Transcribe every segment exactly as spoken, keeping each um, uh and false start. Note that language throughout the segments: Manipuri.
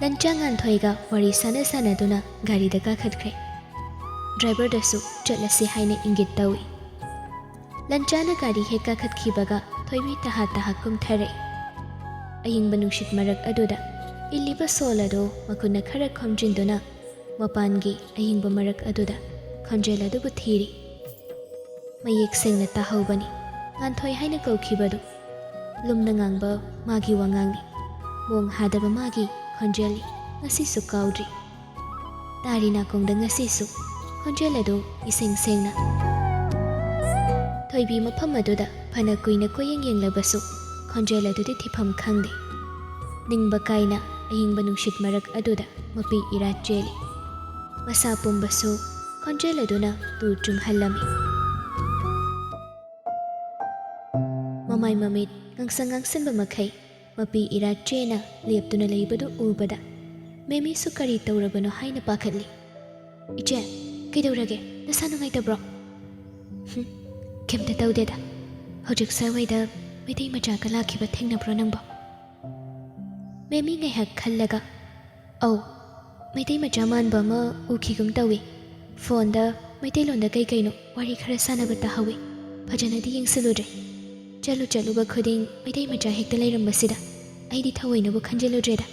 ꯂꯟꯆꯥ ꯉꯥꯟꯊꯣꯏꯒ ꯋꯥꯔꯤ ꯁꯥꯟꯅ ꯁꯥꯟꯅꯗꯨꯅ ꯒꯥꯔꯤꯗ ꯀꯥꯈꯠꯈ꯭ꯔꯦ꯫ ꯗ꯭ꯔꯥꯏꯚꯔꯗꯁꯨ ꯆꯠꯂꯁꯤ ꯍꯥꯏꯅ ꯏꯪꯒꯤꯠ ꯇꯧꯏ꯫ ꯂꯟꯆꯥꯅ ꯒꯥꯔꯤ ꯍꯦꯛ ꯀꯥꯈꯠꯈꯤꯕꯒ ꯊꯣꯏꯕꯤ ꯇꯍꯥ ꯇꯍꯥ ꯀꯨꯝꯊꯔꯛꯏ꯫ ꯑꯏꯪꯕ ꯅꯨꯡꯁꯤꯠ ꯃꯔꯛ ꯑꯗꯨꯗ ꯏꯜꯂꯤꯕ ꯁꯣꯜ ꯑꯗꯨ ꯃꯈꯨꯠꯅ ꯈꯔ ꯈꯣꯝꯖꯤꯟꯗꯨꯅ ꯃꯄꯥꯟꯒꯤ ꯑꯏꯪꯕ ꯃꯔꯛ ꯑꯗꯨꯗ ꯈꯣꯟꯖꯦꯜ ꯑꯗꯨꯕꯨ ꯊꯤꯔꯤ꯫ ꯃꯌꯦꯛ ꯁꯦꯡꯅ ꯇꯥꯍꯧꯕꯅꯤ ꯉꯥꯟꯊꯣꯏ ꯍꯥꯏꯅ ꯀꯧꯈꯤꯕꯗꯨ꯫ ꯂꯨꯝꯅ ꯉꯥꯡꯕ ꯃꯥꯒꯤ ꯋꯥꯉꯥꯡꯅꯤ꯫ ꯃꯣꯡ ꯍꯥꯗꯕ ꯃꯥꯒꯤ ꯈꯣꯟꯖꯦꯜꯅꯤ ꯉꯁꯤꯁꯨ ꯀꯥꯎꯗ꯭ꯔꯤ꯫ ꯇꯥꯔꯤ ꯅꯥꯀꯣꯡꯗ ꯉꯁꯤꯁꯨ ꯈꯣꯟꯖꯦꯜ ꯑꯗꯨ ꯏꯁꯦꯡ ꯁꯦꯡꯅ꯫ ꯊꯣꯏꯕꯤ ꯃꯐꯝ ꯑꯗꯨꯗ ꯐꯅ ꯀꯨꯏꯅ ꯀꯣꯏꯌꯦꯡ ꯌꯦꯡꯂꯕꯁꯨ ꯈꯣꯟꯖꯦꯜ ꯑꯗꯨꯗꯤ ꯊꯤꯐꯝ ꯈꯪꯗꯦ꯫ ꯅꯤꯡꯕ ꯀꯥꯏꯅ ꯑꯏꯪꯕ ꯅꯨꯡꯁꯤꯠ ꯃꯔꯛ ꯑꯗꯨꯗ ꯃꯄꯤ ꯏꯔꯥ ꯆꯦꯜꯂꯤ꯫ ꯃꯁꯥ ꯄꯨꯝꯕꯁꯨ ꯈꯣꯟꯖꯦꯜ ꯑꯗꯨꯅ ꯇꯨ ꯆꯨꯡꯍꯜꯂꯝꯃꯤ꯫ ꯃꯃꯥꯏ ꯃꯃꯤꯠ ꯉꯥꯡꯁꯪ ꯉꯥꯡꯁꯤꯟꯕ ꯃꯈꯩ ꯃꯄꯤ ꯏꯔꯥ ꯆꯦꯅ ꯂꯦꯞꯇꯨꯅ ꯂꯩꯕꯗꯨ ꯎꯕꯗ ꯃꯦꯃꯤꯁꯨ ꯀꯔꯤ ꯇꯧꯔꯕꯅꯣ ꯍꯥꯏꯅ ꯄꯥꯈꯠꯂꯤ꯫ "ꯏꯆꯦ, ꯀꯩꯗꯧꯔꯒꯦ? ꯅꯁꯥ ꯅꯨꯡꯉꯥꯏꯇꯕ꯭ꯔꯣ?" "ꯍꯨꯝ, ꯀꯩꯝꯇ ꯇꯧꯗꯦꯗ꯫ ꯍꯧꯖꯤꯛ ꯁ꯭ꯋꯥꯏꯋꯥꯏꯗ ꯃꯩꯇꯩ ꯃꯆꯥꯒ ꯂꯥꯛꯈꯤꯕ ꯊꯦꯡꯅꯕ꯭ꯔꯣ ꯅꯪꯕꯣ?" ꯃꯦꯃꯤ ꯉꯥꯏꯍꯥꯛ ꯈꯜꯂꯒ, "ꯑꯧ, ꯃꯩꯇꯩ ꯃꯆꯥ ꯃꯥꯟꯕ ꯑꯃ ꯎꯈꯤꯒꯨꯝ ꯇꯧꯏ꯫ ꯐꯣꯟꯗ ꯃꯩꯇꯩꯂꯣꯟꯗ ꯀꯩ ꯀꯩꯅꯣ ꯋꯥꯔꯤ ꯈꯔ ꯁꯥꯟꯅꯕ ꯇꯥꯍꯧꯏ꯫ ꯐꯖꯅꯗꯤ ꯌꯦꯡꯁꯤꯜꯂꯨꯗ꯭ꯔꯦ꯫ ꯆꯠꯂꯨ ꯆꯠꯂꯨꯕ ꯈꯨꯗꯤꯡ ꯃꯩꯇꯩ ꯃꯆꯥ ꯍꯦꯛꯇ ꯂꯩꯔꯝꯕꯁꯤꯗ ꯑꯩꯗꯤ ꯊꯑꯣꯏꯅꯕꯨ ꯈꯟꯖꯤꯜꯂꯨꯗ꯭ꯔꯦꯗ꯫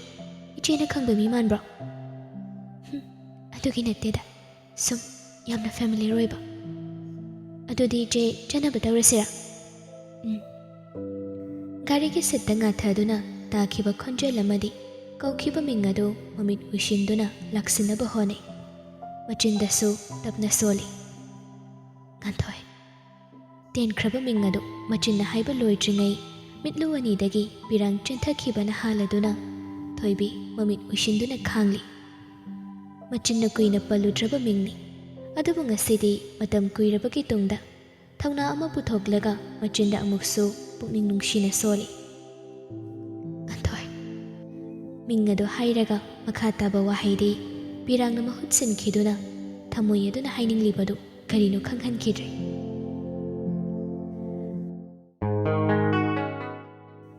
ꯏꯆꯦꯅ ꯈꯪꯕ ꯃꯤ ꯃꯥꯟꯕ꯭ꯔꯣ?" "ꯍꯨꯝ, ꯑꯗꯨꯒꯤ ꯅꯠꯇꯦꯗ꯫ ꯁꯨꯝ ꯌꯥꯝꯅ ꯐꯦꯃꯤꯂꯤꯌꯔ ꯑꯣꯏꯕ꯫ ꯑꯗꯨꯗꯤ ꯏꯆꯦ, ꯆꯠꯅꯕ ꯇꯧꯔꯁꯤꯔꯥ?" "ꯎꯝ꯫" ꯒꯥꯔꯤꯒꯤ ꯁꯤꯠꯇ ꯉꯥꯊꯗꯨꯅ ꯇꯥꯈꯤꯕ ꯈꯣꯟꯖꯦꯜ ꯑꯃꯗꯤ ꯀꯧꯈꯤꯕ ꯃꯤꯡ ꯑꯗꯨ ꯃꯃꯤꯠ ꯎꯏꯁꯤꯟꯗꯨꯅ ꯂꯥꯛꯁꯤꯟꯅꯕ ꯍꯣꯠꯅꯩ꯫ ꯃꯆꯤꯟꯗꯁꯨ ꯇꯞꯅ ꯁꯣꯜꯂꯤ, "ꯉꯥꯟꯊꯣꯏ꯫" ꯇꯦꯟꯈ꯭ꯔꯕ ꯃꯤꯡ ꯑꯗꯨ ꯃꯆꯤꯟꯅ ꯍꯥꯏꯕ ꯂꯣꯏꯗ꯭ꯔꯤꯉꯩ ꯃꯤꯠꯂꯨ ꯑꯅꯤꯗꯒꯤ ꯄꯤꯔꯥꯡ ꯆꯦꯟꯊꯈꯤꯕꯅ ꯍꯥꯜꯂꯗꯨꯅ ꯊꯣꯏꯕꯤ ꯃꯃꯤꯠ ꯎꯏꯁꯤꯟꯗꯨꯅ ꯈꯥꯡꯂꯤ꯫ ꯃꯆꯤꯟꯅ ꯀꯨꯏꯅ ꯄꯜꯂꯨꯗ꯭ꯔꯕ ꯃꯤꯡꯅꯤ꯫ ꯑꯗꯨꯕꯨ ꯉꯁꯤꯗꯤ ꯃꯇꯝ ꯀꯨꯏꯔꯕꯒꯤ ꯇꯨꯡꯗ ꯊꯧꯅꯥ ꯑꯃ ꯄꯨꯊꯣꯛꯂꯒ ꯃꯆꯤꯟꯗ ꯑꯃꯨꯛꯁꯨ ꯄꯨꯛꯅꯤꯡ ꯅꯨꯡꯁꯤꯅ ꯁꯣꯜꯂꯤ꯫ "ꯉꯥꯟꯊꯣꯏ꯫" ꯃꯤꯡ ꯑꯗꯨ ꯍꯥꯏꯔꯒ ꯃꯈꯥ ꯇꯥꯕ ꯋꯥꯍꯩꯗꯤ ꯄꯤꯔꯥꯡꯅ ꯃꯍꯨꯠ ꯁꯤꯟꯈꯤꯗꯨꯅ ꯊꯃꯣꯏ ꯑꯗꯨꯅ ꯍꯥꯏꯅꯤꯡꯂꯤꯕꯗꯨ ꯀꯔꯤꯅꯣ ꯈꯪꯍꯟꯈꯤꯗ꯭ꯔꯦ꯫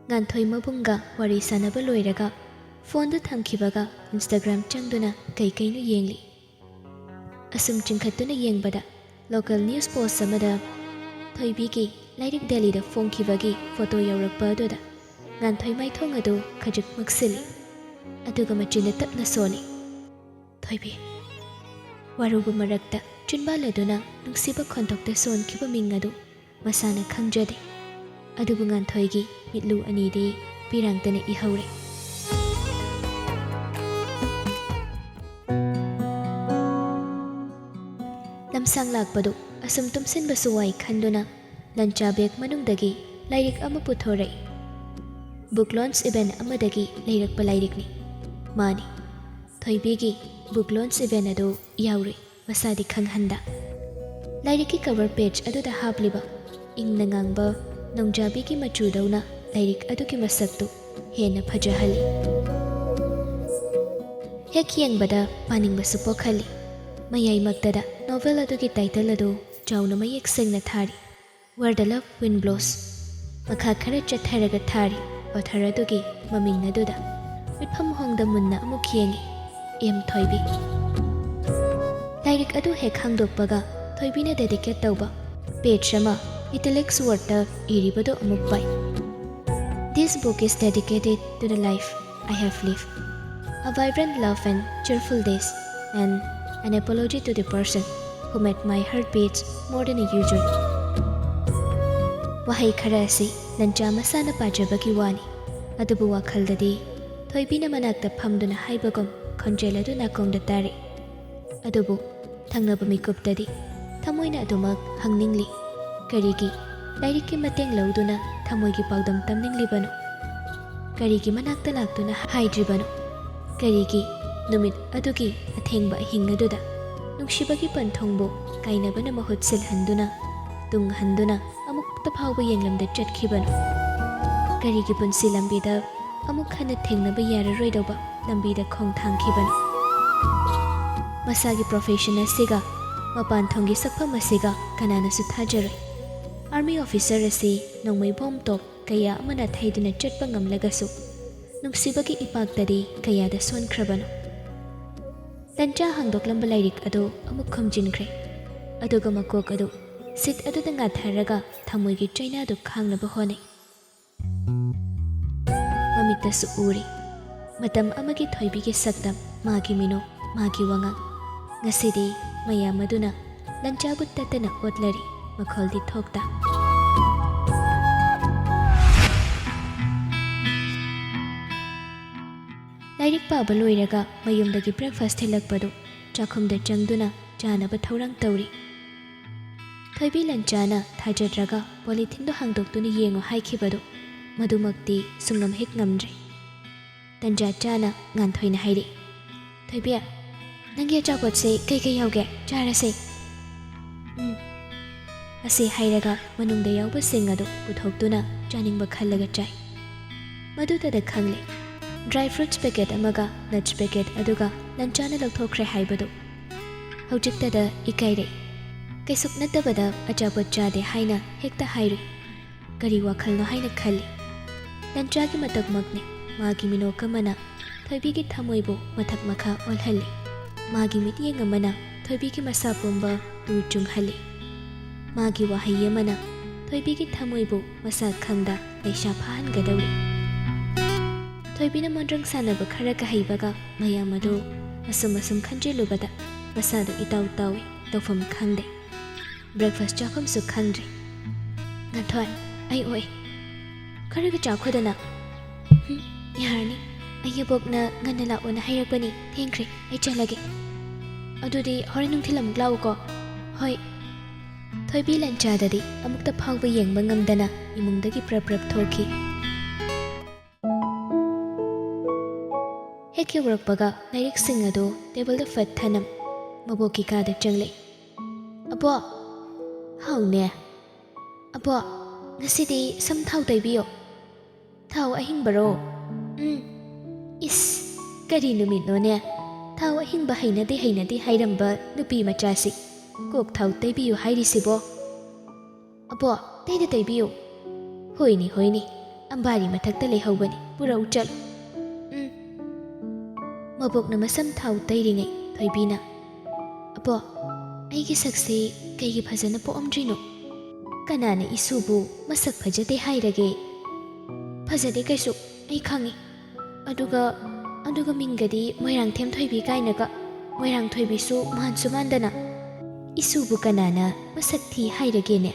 ꯉꯥꯟꯊꯣꯏ ꯃꯕꯨꯡꯒ ꯋꯥꯔꯤ ꯁꯥꯟꯅꯕ ꯂꯣꯏꯔꯒ ꯐꯣꯟꯗꯨ ꯊꯝꯈꯤꯕꯒ Instagram ꯆꯪꯗꯨꯅ ꯀꯩ ꯀꯩꯅꯣ ꯌꯦꯡꯂꯤ꯫ ꯑꯁꯨꯝ ꯆꯤꯡꯈꯠꯇꯨꯅ ꯌꯦꯡꯕꯗ local news post ꯑꯃꯗ ꯊꯣꯏꯕꯤꯒꯤ ꯂꯥꯏꯔꯤꯛ ꯗꯦꯜꯂꯤꯗ ꯐꯣꯡꯈꯤꯕꯒꯤ ꯐꯣꯇꯣ ꯌꯧꯔꯛꯄ ꯑꯗꯨꯗ ꯉꯥꯟꯊꯣꯏ ꯃꯥꯏꯊꯣꯡ ꯑꯗꯨ ꯈꯖꯤꯛ ꯃꯛꯁꯤꯜꯂꯤ꯫ ꯑꯗꯨꯒ ꯃꯆꯤꯟꯗ ꯇꯞꯅ ꯁꯣꯜꯂꯤ꯫ "ꯊꯣꯏꯕꯤ!" ꯋꯥꯔꯧꯕ ꯃꯔꯛꯇ ꯆꯤꯟꯕꯥꯜ ꯑꯗꯨꯅ ꯅꯨꯡꯁꯤꯕ ꯈꯣꯟꯊꯣꯛꯇ ꯁꯣꯟꯈꯤꯕ ꯃꯤꯡ ꯑꯗꯨ ꯃꯁꯥꯅ ꯈꯪꯖꯗꯦ꯫ ꯑꯗꯨꯕꯨ ꯉꯥꯟꯊꯣꯏꯒꯤ ꯃꯤꯠꯂꯨ ꯑꯅꯤꯗꯤ ꯄꯤꯔꯥꯡꯇꯅ ꯏꯍꯧꯔꯦ꯫ ꯂꯝꯁꯥꯡ ꯂꯥꯛꯄꯗꯨ ꯑꯁꯨꯝ ꯇꯨꯝꯁꯤꯟꯕꯁꯨ ꯋꯥꯏ ꯈꯟꯗꯨꯅ ꯂꯟꯆꯥ bag ꯃꯅꯨꯡꯗꯒꯤ ꯂꯥꯏꯔꯤꯛ ꯑꯃ ꯄꯨꯊꯣꯔꯛꯏ꯫ Book launch event ꯑꯃꯗꯒꯤ ꯂꯩꯔꯛꯄ ꯂꯥꯏꯔꯤꯛꯅꯤ꯫ ꯃꯥꯅꯤ, ꯊꯣꯏꯕꯤꯒꯤ book launch event ꯑꯗꯨ ꯌꯥꯎꯔꯨꯏ꯫ ꯃꯁꯥꯗꯤ ꯈꯪꯍꯟꯗ꯫ ꯂꯥꯏꯔꯤꯛꯀꯤ cover page ꯑꯗꯨꯗ ꯍꯥꯞꯂꯤꯕ ꯏꯪꯅ ꯉꯥꯡꯕ ꯅꯣꯡꯖꯥꯕꯤꯒꯤ ꯃꯆꯨꯗꯧꯅ ꯂꯥꯏꯔꯤꯛ ꯑꯗꯨꯒꯤ ꯃꯁꯛꯇꯨ ꯍꯦꯟꯅ ꯐꯖꯍꯜꯂꯤ꯫ ꯍꯦꯛ ꯌꯦꯡꯕꯗ ꯄꯥꯅꯤꯡꯕꯁꯨ ꯄꯣꯛꯍꯜꯂꯤ꯫ ꯃꯌꯥꯏꯃꯛꯇꯗ novel ꯑꯗꯨꯒꯤ title ꯑꯗꯨ ꯆꯥꯎꯅ ꯃꯌꯦꯛ ꯁꯦꯡꯅ ꯊꯥꯔꯤ꯫ Where the Love Wind Blows꯫ ꯃꯈꯥ ꯈꯔ ꯆꯠꯊꯔꯒ ꯊꯥꯔꯤ author ꯑꯗꯨꯒꯤ ꯃꯃꯤꯡ ꯑꯗꯨꯗ꯫ ꯃꯤꯠꯐꯝ ꯍꯣꯡꯗ ꯃꯨꯟꯅ ꯑꯃꯨꯛ ꯌꯦꯡꯉꯤ꯫ ꯑꯦꯝ ꯊꯣꯏꯕꯤ꯫ ꯂꯥꯏꯔꯤꯛ ꯑꯗꯨ ꯍꯦꯛ ꯍꯥꯡꯗꯣꯛꯄꯒ ꯊꯣꯏꯕꯤꯅ dedicate ꯇꯧꯕ page ꯑꯃ italics wordꯇ ꯏꯔꯤꯕꯗꯨ ꯑꯃꯨꯛ ꯄꯥꯏ꯫ This book is dedicated to the life I have lived. A vibrant love and cheerful days, and an apology to the person who made my heart beat more than usual. ꯋꯥꯍꯩ ꯈꯔ ꯑꯁꯤ ꯂꯟꯆꯥ ꯃꯁꯥꯅ ꯄꯥꯖꯕꯒꯤ ꯋꯥꯅꯤ, ꯑꯗꯨꯕꯨ ꯋꯥꯈꯜꯗꯗꯤ ꯊꯣꯏꯕꯤꯅ ꯃꯅꯥꯛꯇ ꯐꯝꯗꯨꯅ ꯍꯥꯏꯕꯒꯨꯝ ꯈꯣꯟꯖꯦꯜ ꯑꯗꯨ ꯅꯥꯀꯣꯡꯗ ꯇꯥꯔꯤ꯫ ꯑꯗꯨꯕꯨ ꯊꯪꯅꯕ ꯃꯤꯀꯨꯞꯇꯗꯤ ꯊꯃꯣꯏꯅ ꯑꯗꯨꯃꯛ ꯍꯪꯅꯤꯡꯂꯤ꯫ ꯀꯔꯤꯒꯤ ꯂꯥꯏꯔꯤꯛꯀꯤ ꯃꯇꯦꯡ ꯂꯧꯗꯨꯅ ꯊꯃꯣꯏꯒꯤ ꯄꯥꯎꯗꯝ ꯇꯝꯅꯤꯡꯂꯤꯕꯅꯣ? ꯀꯔꯤꯒꯤ ꯃꯅꯥꯛꯇ ꯂꯥꯛꯇꯨꯅ ꯍꯥꯏꯗ꯭ꯔꯤꯕꯅꯣ? ꯀꯔꯤꯒꯤ ꯅꯨꯃꯤꯠ ꯑꯗꯨꯒꯤ ꯑꯊꯦꯡꯕ ꯑꯍꯤꯡ ꯑꯗꯨꯗ ꯅꯨꯡꯁꯤꯕꯒꯤ ꯄꯟꯊꯨꯡꯕꯨ ꯀꯥꯏꯅꯕꯅ ꯃꯍꯨꯠ ꯁꯤꯜꯍꯟꯗꯨꯅ, ꯇꯨꯡ ꯍꯟꯗꯨꯅ ꯑꯃꯨꯛꯇ ꯐꯥꯎꯕ ꯌꯦꯡꯂꯝꯗ ꯆꯠꯈꯤꯕꯅꯣ? ꯀꯔꯤꯒꯤ ꯄꯨꯟꯁꯤ ꯂꯝꯕꯤꯗ ꯑꯃꯨꯛ ꯍꯟꯅ ꯊꯦꯡꯅꯕ ꯌꯥꯔꯔꯣꯏꯗꯧꯕ ꯂꯝꯕꯤꯗ ꯈꯣꯡ ꯊꯥꯡꯈꯤꯕꯅꯣ? ꯃꯁꯥꯒꯤ profession ꯑꯁꯤꯒ ꯃꯄꯥꯟ ꯊꯣꯡꯒꯤ ꯁꯛꯐꯝ ꯑꯁꯤꯒ ꯀꯅꯥꯅꯁꯨ ꯊꯥꯖꯔꯣꯏ꯫ Army officer ꯑꯁꯤ ꯅꯣꯡꯃꯩ bomb top ꯀꯌꯥ ꯑꯃꯅ ꯊꯩꯗꯨꯅ ꯆꯠꯄ ꯉꯝꯂꯒꯁꯨ, ꯅꯨꯡꯁꯤꯕꯒꯤ ꯏꯄꯥꯛꯇꯗꯤ ꯀꯌꯥꯗ ꯁꯣꯟꯈ꯭ꯔꯕꯅꯣ꯫ ꯂꯟꯆꯥ ꯍꯥꯡꯗꯣꯛꯂꯝꯕ ꯂꯥꯏꯔꯤꯛ ꯑꯗꯨ ꯑꯃꯨꯛ ꯈꯨꯝꯖꯤꯟꯈ꯭ꯔꯦ꯫ ꯑꯗꯨꯒ ꯃꯀꯣꯛ ꯑꯗꯨ ꯁꯤꯠ ꯑꯗꯨꯗ ꯉꯥꯊꯔꯒ ꯊꯃꯣꯏꯒꯤ ꯆꯩꯅꯥꯗꯨ ꯈꯥꯡꯅꯕ ꯍꯣꯠꯅꯩ꯫ ꯃꯃꯤꯠꯇꯁꯨ ꯎꯔꯤ꯫ ꯃꯇꯝ ꯑꯃꯒꯤ ꯊꯣꯏꯕꯤꯒꯤ ꯁꯛꯇꯝ, ꯃꯥꯒꯤ ꯃꯤꯅꯣꯛ, ꯃꯥꯒꯤ ꯋꯥꯉꯥꯡ꯫ ꯉꯁꯤꯗꯤ ꯃꯌꯥꯝ ꯑꯗꯨꯅ ꯂꯟꯆꯥꯕꯨ ꯇꯠꯇꯅ ꯑꯣꯠꯂꯔꯤ, ꯃꯈꯣꯜꯗꯤ ꯊꯣꯛꯇ꯫ ꯂꯥꯏꯔꯤꯛ ꯄꯥꯕ ꯂꯣꯏꯔꯒ ꯃꯌꯨꯝꯗꯒꯤ breakfast ꯊꯤꯜꯂꯛꯄꯗꯨ ꯆꯥꯛꯈꯨꯝꯗ ꯆꯪꯗꯨꯅ ꯆꯥꯅꯕ ꯊꯧꯔꯥꯡ ꯇꯧꯔꯤ꯫ ꯊꯣꯏꯕꯤ ꯂꯟꯆꯥꯅ ꯊꯥꯖꯗ꯭ꯔꯒ polytheneꯗꯨ ꯍꯥꯡꯗꯣꯛꯇꯨꯅ ꯌꯦꯡꯉꯨ ꯍꯥꯏꯈꯤꯕꯗꯨ ꯃꯗꯨꯃꯛꯇꯤ ꯁꯨꯡꯉꯝ ꯍꯦꯛ ꯉꯝꯗ꯭ꯔꯦ꯫ ꯇꯟꯖꯥ ꯆꯥꯅ ꯉꯥꯟꯊꯣꯏꯅ ꯍꯥꯏꯔꯛꯏ, "ꯊꯣꯏꯕꯤ, ꯅꯪꯒꯤ ꯑꯆꯥꯄꯣꯠꯁꯦ ꯀꯩꯀꯩ ꯌꯥꯎꯒꯦ? ꯆꯥꯔꯁꯦ꯫" "ꯎꯝ꯫" ꯑꯁꯤ ꯍꯥꯏꯔꯒ ꯃꯅꯨꯡꯗ ꯌꯥꯎꯕꯁꯤꯡ ꯑꯗꯨ ꯄꯨꯊꯣꯛꯇꯨꯅ ꯆꯥꯅꯤꯡꯕ ꯈꯜꯂꯒ ꯆꯥꯏ꯫ ꯃꯗꯨꯗꯗ ꯈꯪꯂꯦ, dry fruits packet ꯑꯃꯒ nuts packet ꯑꯗꯨꯒ ꯂꯟꯆꯥꯅ ꯂꯧꯊꯣꯛꯈ꯭ꯔꯦ ꯍꯥꯏꯕꯗꯨ꯫ ꯍꯧꯖꯤꯛꯇꯗ ꯏꯀꯥꯏꯔꯦ꯫ ꯀꯩꯁꯨꯛ ꯅꯠꯇꯕꯗ ꯑꯆꯥꯄꯣꯠ ꯆꯥꯗꯦ ꯍꯥꯏꯅ ꯍꯦꯛꯇ ꯍꯥꯏꯔꯨꯏ꯫ ꯀꯔꯤ ꯋꯥꯈꯜꯅꯣ ꯍꯥꯏꯅ ꯈꯜꯂꯤ꯫ ꯂꯟꯆꯥꯒꯤ ꯃꯇꯧꯃꯛꯅꯤ꯫ ꯃꯥꯒꯤ ꯃꯤꯅꯣꯛ ꯑꯃꯅ ꯊꯣꯏꯕꯤꯒꯤ ꯊꯃꯣꯏꯕꯨ ꯃꯊꯛ ꯃꯈꯥ ꯑꯣꯜꯍꯜꯂꯤ꯫ ꯃꯥꯒꯤ ꯃꯤꯠꯌꯦꯡ ꯑꯃꯅ ꯊꯣꯏꯕꯤꯒꯤ ꯃꯁꯥ ꯄꯨꯝꯕ ꯇꯨ ꯆꯨꯡꯍꯜꯂꯤ꯫ ꯃꯥꯒꯤ ꯋꯥꯍꯩ ꯑꯃꯅ ꯊꯣꯏꯕꯤꯒꯤ ꯊꯃꯣꯏꯕꯨ ꯃꯁꯥ ꯈꯪꯗ ꯂꯩꯁꯥ ꯐꯥꯍꯟꯒꯗꯧꯔꯤ꯫ ꯊꯣꯏꯕꯤꯅ ꯃꯣꯟꯗ꯭ꯔꯪ ꯁꯥꯟꯅꯕ ꯈꯔꯒ ꯍꯩꯕꯒ ꯃꯌꯥꯝ ꯑꯗꯨ ꯑꯁꯨꯝ ꯑꯁꯨꯝ ꯈꯟꯖꯤꯜꯂꯨꯕꯗ ꯃꯁꯥꯗꯨ ꯏꯇꯥꯎ ꯇꯥꯎꯏ, ꯇꯧꯐꯝ ꯈꯪꯗꯦ꯫ Breakfast ꯆꯥꯐꯝꯁꯨ ꯈꯪꯗ꯭ꯔꯦ꯫ "ꯉꯥꯟꯊꯣꯏ, ꯑꯩ ꯑꯣꯏ꯫ ꯈꯔꯒ ꯆꯥꯈꯣꯗꯅ꯫" "ꯍꯨꯝ, ꯌꯥꯔꯅꯤ꯫ ꯑꯩ ꯑꯕꯣꯛꯅ ꯉꯟꯅ ꯂꯥꯛꯑꯣꯅ ꯍꯥꯏꯔꯛꯄꯅꯤ꯫ ꯊꯦꯡꯈ꯭ꯔꯦ, ꯑꯩ ꯆꯠꯂꯒꯦ꯫" "ꯑꯗꯨꯗꯤ ꯍꯣꯔꯦꯟ ꯅꯨꯡꯊꯤꯜ ꯑꯃꯨꯛ ꯂꯥꯛꯎꯀꯣ꯫" "ꯍꯣꯏ꯫" ꯊꯣꯏꯕꯤ ꯂꯟꯆꯥꯗꯗꯤ ꯑꯃꯨꯛꯇ ꯐꯥꯎꯕ ꯌꯦꯡꯕ ꯉꯝꯗꯅ ꯏꯃꯨꯡꯗꯒꯤ ꯄ꯭ꯔꯞ ꯄ꯭ꯔꯞ ꯊꯣꯛꯈꯤ꯫ ꯍꯦꯛ ꯌꯧꯔꯛꯄꯒ ꯂꯥꯏꯔꯤꯛꯁꯤꯡ ꯑꯗꯨ tableꯗ ꯐꯠ ꯊꯅꯝ, ꯃꯕꯣꯛꯀꯤ ꯀꯥꯗ ꯆꯪꯂꯛꯏ꯫ "ꯑꯕꯣꯛ!" "ꯍꯥꯎꯅꯦ꯫" "ꯑꯕꯣꯛ, ꯉꯁꯤꯗꯤ ꯁꯝ ꯊꯥꯎ ꯇꯩꯕꯤꯌꯣ꯫" "ꯊꯥꯎ ꯑꯍꯤꯡꯕꯔꯣ?" "ꯎꯝ꯫" "ꯏꯁ, ꯀꯔꯤ ꯅꯨꯃꯤꯠꯅꯣꯅꯦ? ꯊꯥꯎ ꯑꯍꯤꯡꯕ ꯍꯩꯅꯗꯦ ꯍꯩꯅꯗꯦ ꯍꯥꯏꯔꯝꯕ ꯅꯨꯄꯤ ꯃꯆꯥꯁꯤ ꯀꯣꯛ ꯊꯥꯎ ꯇꯩꯕꯤꯌꯨ ꯍꯥꯏꯔꯤꯁꯤꯕꯣ?" "ꯑꯕꯣꯛ, ꯇꯩꯗ ꯇꯩꯕꯤꯌꯨ꯫" "ꯍꯣꯏꯅꯦ, ꯍꯣꯏꯅꯦ, ꯑꯝꯕꯥꯔꯤ ꯃꯊꯛꯇ ꯂꯩꯍꯧꯕꯅꯤ, ꯄꯨꯔꯛꯎ ꯆꯠꯂꯨ꯫" ꯃꯕꯣꯛꯅ ꯃꯁꯝ ꯊꯥꯎ ꯇꯩꯔꯤꯉꯩ ꯊꯣꯏꯕꯤꯅ, "ꯑꯕꯣꯛ, ꯑꯩꯒꯤ ꯁꯛꯁꯦ ꯀꯩꯒꯤ ꯐꯖꯅ ꯄꯣꯛꯑꯝꯗ꯭ꯔꯤꯅꯣ? ꯀꯅꯥꯅ ꯏꯁꯨꯕꯨ ꯃꯁꯛ ꯐꯖꯗꯦ ꯍꯥꯏꯔꯒꯦ? ꯐꯖꯗꯦ ꯀꯩꯁꯨ, ꯑꯩ ꯈꯪꯉꯤ꯫ ꯑꯗꯨꯒ, ꯑꯗꯨꯒ ꯃꯤꯡꯒꯗꯤ ꯃꯣꯏꯔꯥꯡꯊꯦꯝ ꯊꯣꯏꯕꯤ ꯀꯥꯏꯅꯒ, ꯃꯣꯏꯔꯥꯡ ꯊꯣꯏꯕꯤꯁꯨ ꯃꯥꯟꯁꯨ ꯃꯥꯟꯗꯅ꯫ ꯏꯁꯨꯕꯨ ꯀꯅꯥꯅ ꯃꯁꯛ ꯊꯤ ꯍꯥꯏꯔꯒꯦꯅꯦ?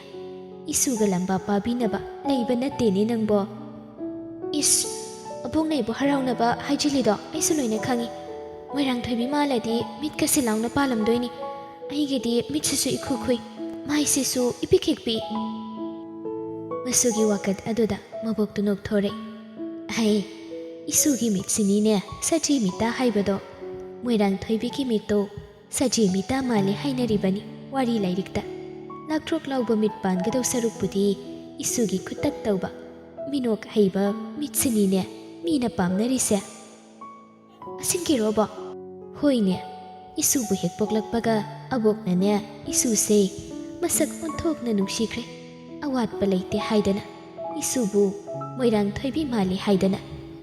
ꯏꯁꯨꯒ ꯂꯝꯕꯥ ꯄꯥꯕꯤꯅꯕ ꯂꯩꯕ ꯅꯠꯇꯦꯅꯦ ꯅꯪꯕꯣ?" "ꯏꯁ, ꯑꯕꯣꯛꯅ ꯑꯩꯕꯨ ꯍꯔꯥꯎꯅꯕ ꯍꯥꯏꯖꯤꯜꯂꯤꯗꯣ ꯑꯩꯁꯨ ꯂꯣꯏꯅ ꯈꯪꯉꯤ꯫ ꯃꯣꯏꯔꯥꯡ ꯊꯣꯏꯕꯤ ꯃꯥꯜꯂꯗꯤ ꯃꯤꯠꯀꯁꯦ ꯂꯥꯎꯅ ꯄꯥꯜꯂꯝꯗꯣꯏꯅꯤ꯫ ꯑꯩꯒꯤꯗꯤ ꯃꯤꯠꯁꯤꯁꯨ ꯏꯈꯨ ꯈꯨꯏ, ꯃꯥꯏꯁꯤꯁꯨ ꯏꯄꯤꯛ ꯍꯦꯛ ꯄꯤꯛꯏ꯫" ꯃꯁꯨꯒꯤ ꯋꯥꯀꯠ ꯑꯗꯨꯗ ꯃꯕꯣꯛꯇꯨ ꯅꯣꯛꯊꯣꯔꯛꯏ꯫ "ꯍꯩ, ꯏꯁꯨꯒꯤ ꯃꯤꯠꯁꯤꯅꯤꯅꯦ ꯁꯖꯤ ꯃꯤꯇꯥ ꯍꯥꯏꯕꯗꯣ꯫ ꯃꯣꯏꯔꯥꯡ ꯊꯣꯏꯕꯤꯒꯤ ꯃꯤꯠꯇꯣ ꯁꯖꯤ ꯃꯤꯇꯥ ꯃꯥꯜꯂꯤ ꯍꯥꯏꯅꯔꯤꯕꯅꯤ ꯋꯥꯔꯤ ꯂꯥꯏꯔꯤꯛꯇ꯫ ꯂꯥꯛꯊ꯭ꯔꯣꯛ ꯂꯥꯎꯕ ꯃꯤꯠ ꯄꯥꯟꯒꯗꯧ ꯁꯔꯨꯛꯄꯨꯗꯤ ꯏꯁꯨꯒꯤ ꯈꯨꯇꯛ ꯇꯧꯕ, ꯃꯤꯅꯣꯛ ꯍꯩꯕ ꯃꯤꯠꯁꯤꯅꯤꯅꯦ ꯃꯤꯅ ꯄꯥꯝꯅꯔꯤꯁꯦ꯫" "ꯑꯁꯦꯡꯀꯤꯔꯣꯕꯣ?" "ꯍꯣꯏꯅꯦ, ꯏꯁꯨꯕꯨ ꯍꯦꯛ ꯄꯣꯛꯂꯛꯄꯒ ꯑꯕꯣꯛꯅꯅꯦ ꯏꯁꯨꯁꯦ ꯃꯁꯛ ꯑꯣꯟꯊꯣꯛꯅ ꯅꯨꯡꯁꯤꯈ꯭ꯔꯦ꯫ ꯑꯋꯥꯠꯄ ꯂꯩꯇꯦ ꯍꯥꯏꯗꯅ ꯏꯁꯨꯕꯨ ꯃꯣꯏꯔꯥꯡ ꯊꯣꯏꯕꯤ ꯃꯥꯜꯂꯤ ꯍꯥꯏꯗꯅ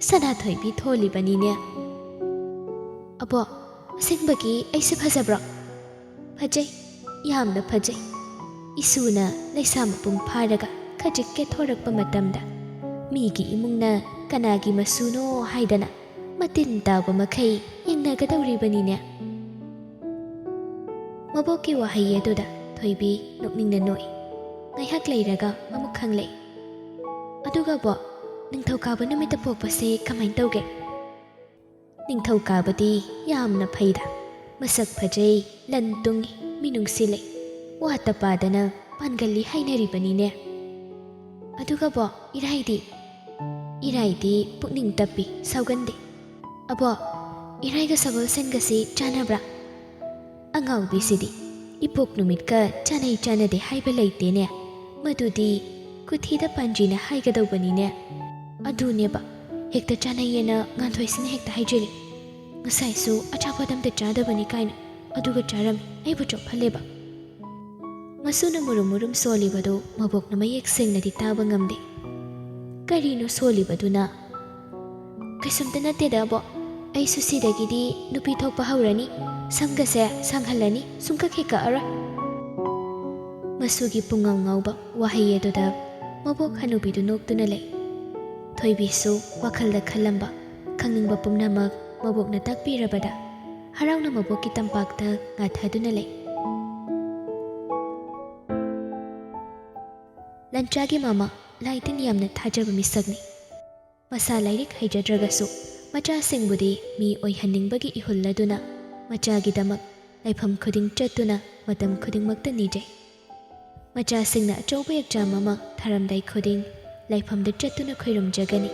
ꯁꯅꯥ ꯊꯣꯏꯕꯤ ꯊꯣꯜꯂꯤꯕꯅꯤꯅꯦ꯫" "ꯑꯕꯣꯛ, ꯑꯁꯦꯡꯕꯒꯤ ꯑꯩꯁꯦ ꯐꯖꯕ꯭ꯔꯣ?" "ꯐꯖꯩ, ꯌꯥꯝꯅ ꯐꯖꯩ꯫" ꯏꯁꯨꯅ ꯂꯩꯁꯥ ꯃꯄꯨꯡ ꯐꯥꯔꯒ ꯈꯖꯤꯛ ꯀꯦꯊꯣꯔꯛꯄ ꯃꯇꯝꯗ ꯃꯤꯒꯤ ꯏꯃꯨꯡꯅ ꯀꯅꯥꯒꯤ ꯃꯁꯨꯅꯣ ꯍꯥꯏꯗꯅ ꯃꯇꯤꯟ ꯇꯥꯕ ꯃꯈꯩ ꯌꯦꯡꯅꯒꯗꯧꯔꯤꯕꯅꯤꯅꯦ꯫ ꯃꯕꯣꯛꯀꯤ ꯋꯥꯍꯩ ꯑꯗꯨꯗ ꯊꯣꯏꯕꯤ ꯅꯣꯛꯅꯤꯡꯅ ꯅꯣꯛꯏ꯫ ꯉꯥꯏꯍꯥꯛ ꯂꯩꯔꯒ ꯑꯃꯨꯛ ꯈꯪꯂꯛꯏ꯫ "ꯑꯗꯨꯒ ꯕꯣꯛ, ꯅꯤꯡꯊꯧꯀꯥꯕ ꯅꯨꯃꯤꯠꯇ ꯄꯣꯛꯄꯁꯦ ꯀꯃꯥꯏꯅ ꯇꯧꯒꯦ?" "ꯅꯤꯡꯊꯧꯀꯥꯕꯗꯤ ꯌꯥꯝꯅ ꯐꯩꯗ꯫ ꯃꯁꯛ ꯐꯖꯩ, ꯂꯟ ꯇꯨꯡꯏ, ꯃꯤꯅꯨꯡꯁꯤ ꯂꯩ꯫ ꯋꯥꯠꯇ ꯄꯥꯗꯅ ꯄꯥꯟꯒꯜꯂꯤ ꯍꯥꯏꯅꯔꯤꯕꯅꯤꯅꯦ꯫ ꯑꯗꯨꯒ ꯕꯣꯛ, ꯏꯔꯥꯏꯗꯤ?" "ꯏꯔꯥꯏꯗꯤ ꯄꯨꯛꯅꯤꯡ ꯇꯞꯄꯤ, ꯁꯥꯎꯒꯟꯗꯦ꯫" "ꯑꯕꯣꯛ, ꯏꯔꯥꯏꯒ ꯁꯒꯣꯜꯁꯦꯟꯒꯁꯤ ꯆꯥꯟꯅꯕ꯭ꯔꯥ?" "ꯑꯉꯥꯎꯕꯤꯁꯤꯗꯤ, ꯏꯄꯣꯛ ꯅꯨꯃꯤꯠꯀ ꯆꯥꯟꯅꯩ ꯆꯥꯟꯅꯗꯦ ꯍꯥꯏꯕ ꯂꯩꯇꯦꯅꯦ꯫ ꯃꯗꯨꯗꯤ ꯀꯨꯊꯤꯗ ꯄꯥꯟꯖꯤꯅ ꯍꯥꯏꯒꯗꯧꯕꯅꯤꯅꯦ꯫" "ꯑꯗꯨꯅꯦꯕ, ꯍꯦꯛꯇ ꯆꯥꯟꯅꯩꯌꯦꯅ ꯉꯥꯟꯊꯣꯏꯁꯤꯅ ꯍꯦꯛꯇ ꯍꯥꯏꯖꯤꯜꯂꯤ꯫ ꯉꯁꯥꯏꯁꯨ ꯑꯆꯥꯄꯣꯠ ꯑꯝꯇ ꯆꯥꯗꯕꯅꯤ ꯀꯥꯏꯅ ꯑꯗꯨꯒ ꯆꯥꯔꯝꯃꯤ, ꯑꯩꯕꯨ ꯆꯣꯞꯍꯜꯂꯦꯕ꯫" ꯃꯁꯨꯅ ꯃꯨꯔꯨꯝ ꯃꯨꯔꯨꯝ ꯁꯣꯜꯂꯤꯕꯗꯨ ꯃꯕꯣꯛꯅ ꯃꯌꯦꯛ ꯁꯦꯡꯅꯗꯤ ꯇꯥꯕ ꯉꯝꯗꯦ꯫ "ꯀꯔꯤꯅꯣ ꯁꯣꯜꯂꯤꯕꯗꯨꯅ?" "ꯀꯩꯁꯨꯝꯇ ꯅꯠꯇꯦꯗ, ꯑꯕꯣꯛ꯫ ꯑꯩꯁꯨ ꯁꯤꯗꯒꯤꯗꯤ ꯅꯨꯄꯤ ꯊꯣꯛꯄ ꯍꯧꯔꯅꯤ, ꯁꯝꯒꯁꯦ ꯁꯥꯡꯍꯜꯂꯅꯤ, ꯁꯨꯡꯀꯛ ꯍꯦꯛ ꯀꯛꯑꯔꯣꯏ꯫ ꯃꯁꯨꯒꯤ ꯄꯨꯡꯉꯥꯎ ꯉꯥꯎꯕ ꯋꯥꯍꯩ ꯑꯗꯨꯗ ꯃꯕꯣꯛ ꯍꯅꯨꯕꯤꯗꯨ ꯅꯣꯛꯇꯨꯅ ꯂꯩ꯫ ꯊꯣꯏꯕꯤꯁꯨ ꯋꯥꯈꯜꯗ ꯈꯜꯂꯝꯕ, ꯈꯪꯅꯤꯡꯕ ꯄꯨꯝꯅꯃꯛ ꯃꯕꯣꯛꯅ ꯇꯥꯛꯄꯤꯔꯕꯗ ꯍꯔꯥꯎꯅ ꯃꯕꯣꯛꯀꯤ ꯇꯝꯄꯥꯛꯇ ꯉꯥꯊꯗꯨꯅ ꯂꯩ꯫ ꯂꯟꯆꯥꯒꯤ ꯃꯃꯥ ꯂꯥꯏ ꯇꯤꯟ ꯌꯥꯝꯅ ꯊꯥꯖꯕ ꯃꯤꯁꯛꯅꯤ꯫ ꯃꯁꯥ ꯂꯥꯏꯔꯤꯛ ꯍꯩꯖꯗ꯭ꯔꯒꯁꯨ ꯃꯆꯥꯁꯤꯡꯕꯨꯗꯤ ꯃꯤ ꯑꯣꯏꯍꯟꯅꯤꯡꯕꯒꯤ ꯏꯍꯨꯜ ꯑꯗꯨꯅ ꯃꯆꯥꯒꯤꯗꯃꯛ ꯂꯩꯐꯝ ꯈꯨꯗꯤꯡ ꯆꯠꯇꯨꯅ ꯃꯇꯝ ꯈꯨꯗꯤꯡꯃꯛꯇ ꯅꯤꯖꯩ꯫ ꯃꯆꯥꯁꯤꯡꯅ ꯑꯆꯧꯕ ꯑꯦꯛꯖꯥꯝ ꯑꯃ ꯊꯥꯔꯝꯗꯥꯏ ꯈꯨꯗꯤꯡ ꯂꯥꯏꯐꯝꯗ ꯆꯠꯇꯨꯅ ꯈꯣꯏꯔꯨꯝꯖꯒꯅꯤ꯫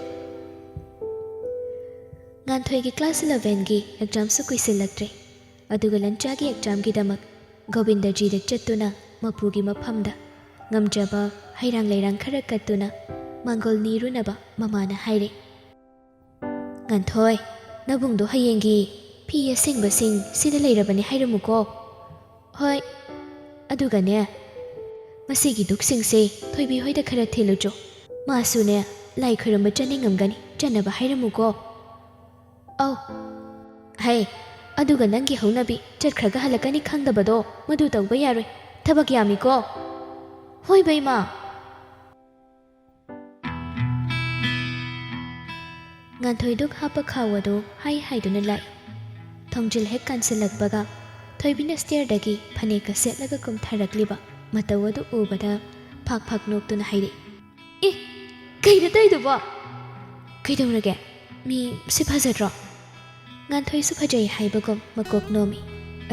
ꯉꯥꯟꯊꯣꯏꯒꯤ ꯀ꯭ꯂꯥꯁ ꯏꯂꯚꯦꯟꯒꯤ ꯑꯦꯛꯖꯥꯝꯁꯨ ꯀꯨꯏꯁꯤꯜꯂꯛꯇ꯭ꯔꯦ꯫ ꯑꯗꯨꯒ ꯂꯟꯆꯥꯒꯤ ꯑꯦꯛꯖꯥꯝꯒꯤꯗꯃꯛ ꯒꯣꯕꯤꯟꯗꯖꯤꯗ ꯆꯠꯇꯨꯅ ꯃꯄꯨꯒꯤ ꯃꯐꯝꯗ ꯉꯝꯖꯕ ꯍꯩꯔꯥꯡ ꯂꯩꯔꯥꯡ ꯈꯔ ꯀꯠꯇꯨꯅ ꯃꯥꯡꯒꯣꯜ ꯅꯤꯔꯨꯅꯕ ꯃꯃꯥꯅ ꯍꯥꯏꯔꯦ꯫ "ꯉꯥꯟꯊꯣꯏ, ꯅꯕꯨꯡꯗꯣ ꯍꯌꯦꯡꯒꯤ ꯐꯤ ꯑꯁꯦꯡꯕꯁꯤꯡ ꯁꯤꯗ ꯂꯩꯔꯕꯅꯤ ꯍꯥꯏꯔꯝꯃꯨꯀꯣ꯫" "ꯍꯣꯏ꯫ ꯑꯗꯨꯒꯅꯦ, ꯃꯁꯤꯒꯤ ꯗꯨꯛꯁꯤꯡꯁꯦ ꯊꯣꯏꯕꯤ ꯍꯣꯏꯗ ꯈꯔ ꯊꯤꯜꯂꯨꯆꯣ꯫ ꯃꯥꯁꯨꯅꯦ, ꯂꯥꯏ ꯈꯣꯏꯔꯝꯕ ꯆꯠꯅꯤꯡꯉꯝꯒꯅꯤ, ꯆꯠꯅꯕ ꯍꯥꯏꯔꯝꯃꯨꯀꯣ꯫" "ꯑꯧ꯫ ꯍꯩ, ꯑꯗꯨꯒ ꯅꯪꯒꯤ ꯍꯧꯅꯕꯤ ꯆꯠꯈ꯭ꯔꯒ ꯍꯜꯂꯛꯀꯅꯤ ꯈꯪꯗꯕꯗꯣ, ꯃꯗꯨ ꯇꯧꯕ ꯌꯥꯔꯣꯏ꯫ ꯊꯕꯛ ꯌꯥꯝꯃꯤꯀꯣ꯫" "ꯍꯣꯏ, ꯕꯩꯃꯥ꯫" ꯉꯥꯟꯊꯣꯏ ꯗꯨꯛ ꯍꯥꯞꯄ ꯈꯥꯎ ꯑꯗꯨ ꯍꯥꯏ ꯍꯥꯏꯗꯨꯅ ꯂꯥꯛꯏ꯫ ꯊꯣꯡꯖꯤꯜ ꯍꯦꯛ ꯀꯥꯟꯁꯤꯜꯂꯛꯄꯒ ꯊꯣꯏꯕꯤꯅ ꯁ꯭ꯇꯤꯌꯔꯗꯒꯤ ꯐꯅꯦꯛꯀ ꯁꯦꯠꯂꯒ ꯀꯨꯝꯊꯔꯛꯂꯤꯕ ꯃꯇꯧ ꯑꯗꯨ ꯎꯕꯗ ꯐꯥꯛ ꯐꯥꯛ ꯅꯣꯛꯇꯨꯅ ꯍꯥꯏꯔꯛꯏ, "ꯑꯦ, ꯀꯩꯅꯣ ꯇꯧꯔꯤꯗꯨꯕꯣ? ꯀꯩꯗꯧꯔꯒꯦ? ꯃꯤ ꯁꯤ ꯐꯖꯗ꯭ꯔꯣ?" ꯉꯥꯟꯊꯣꯏꯁꯨ ꯐꯖꯩ ꯍꯥꯏꯕꯒꯨꯝ ꯃꯀꯣꯛ ꯅꯣꯝꯃꯤ꯫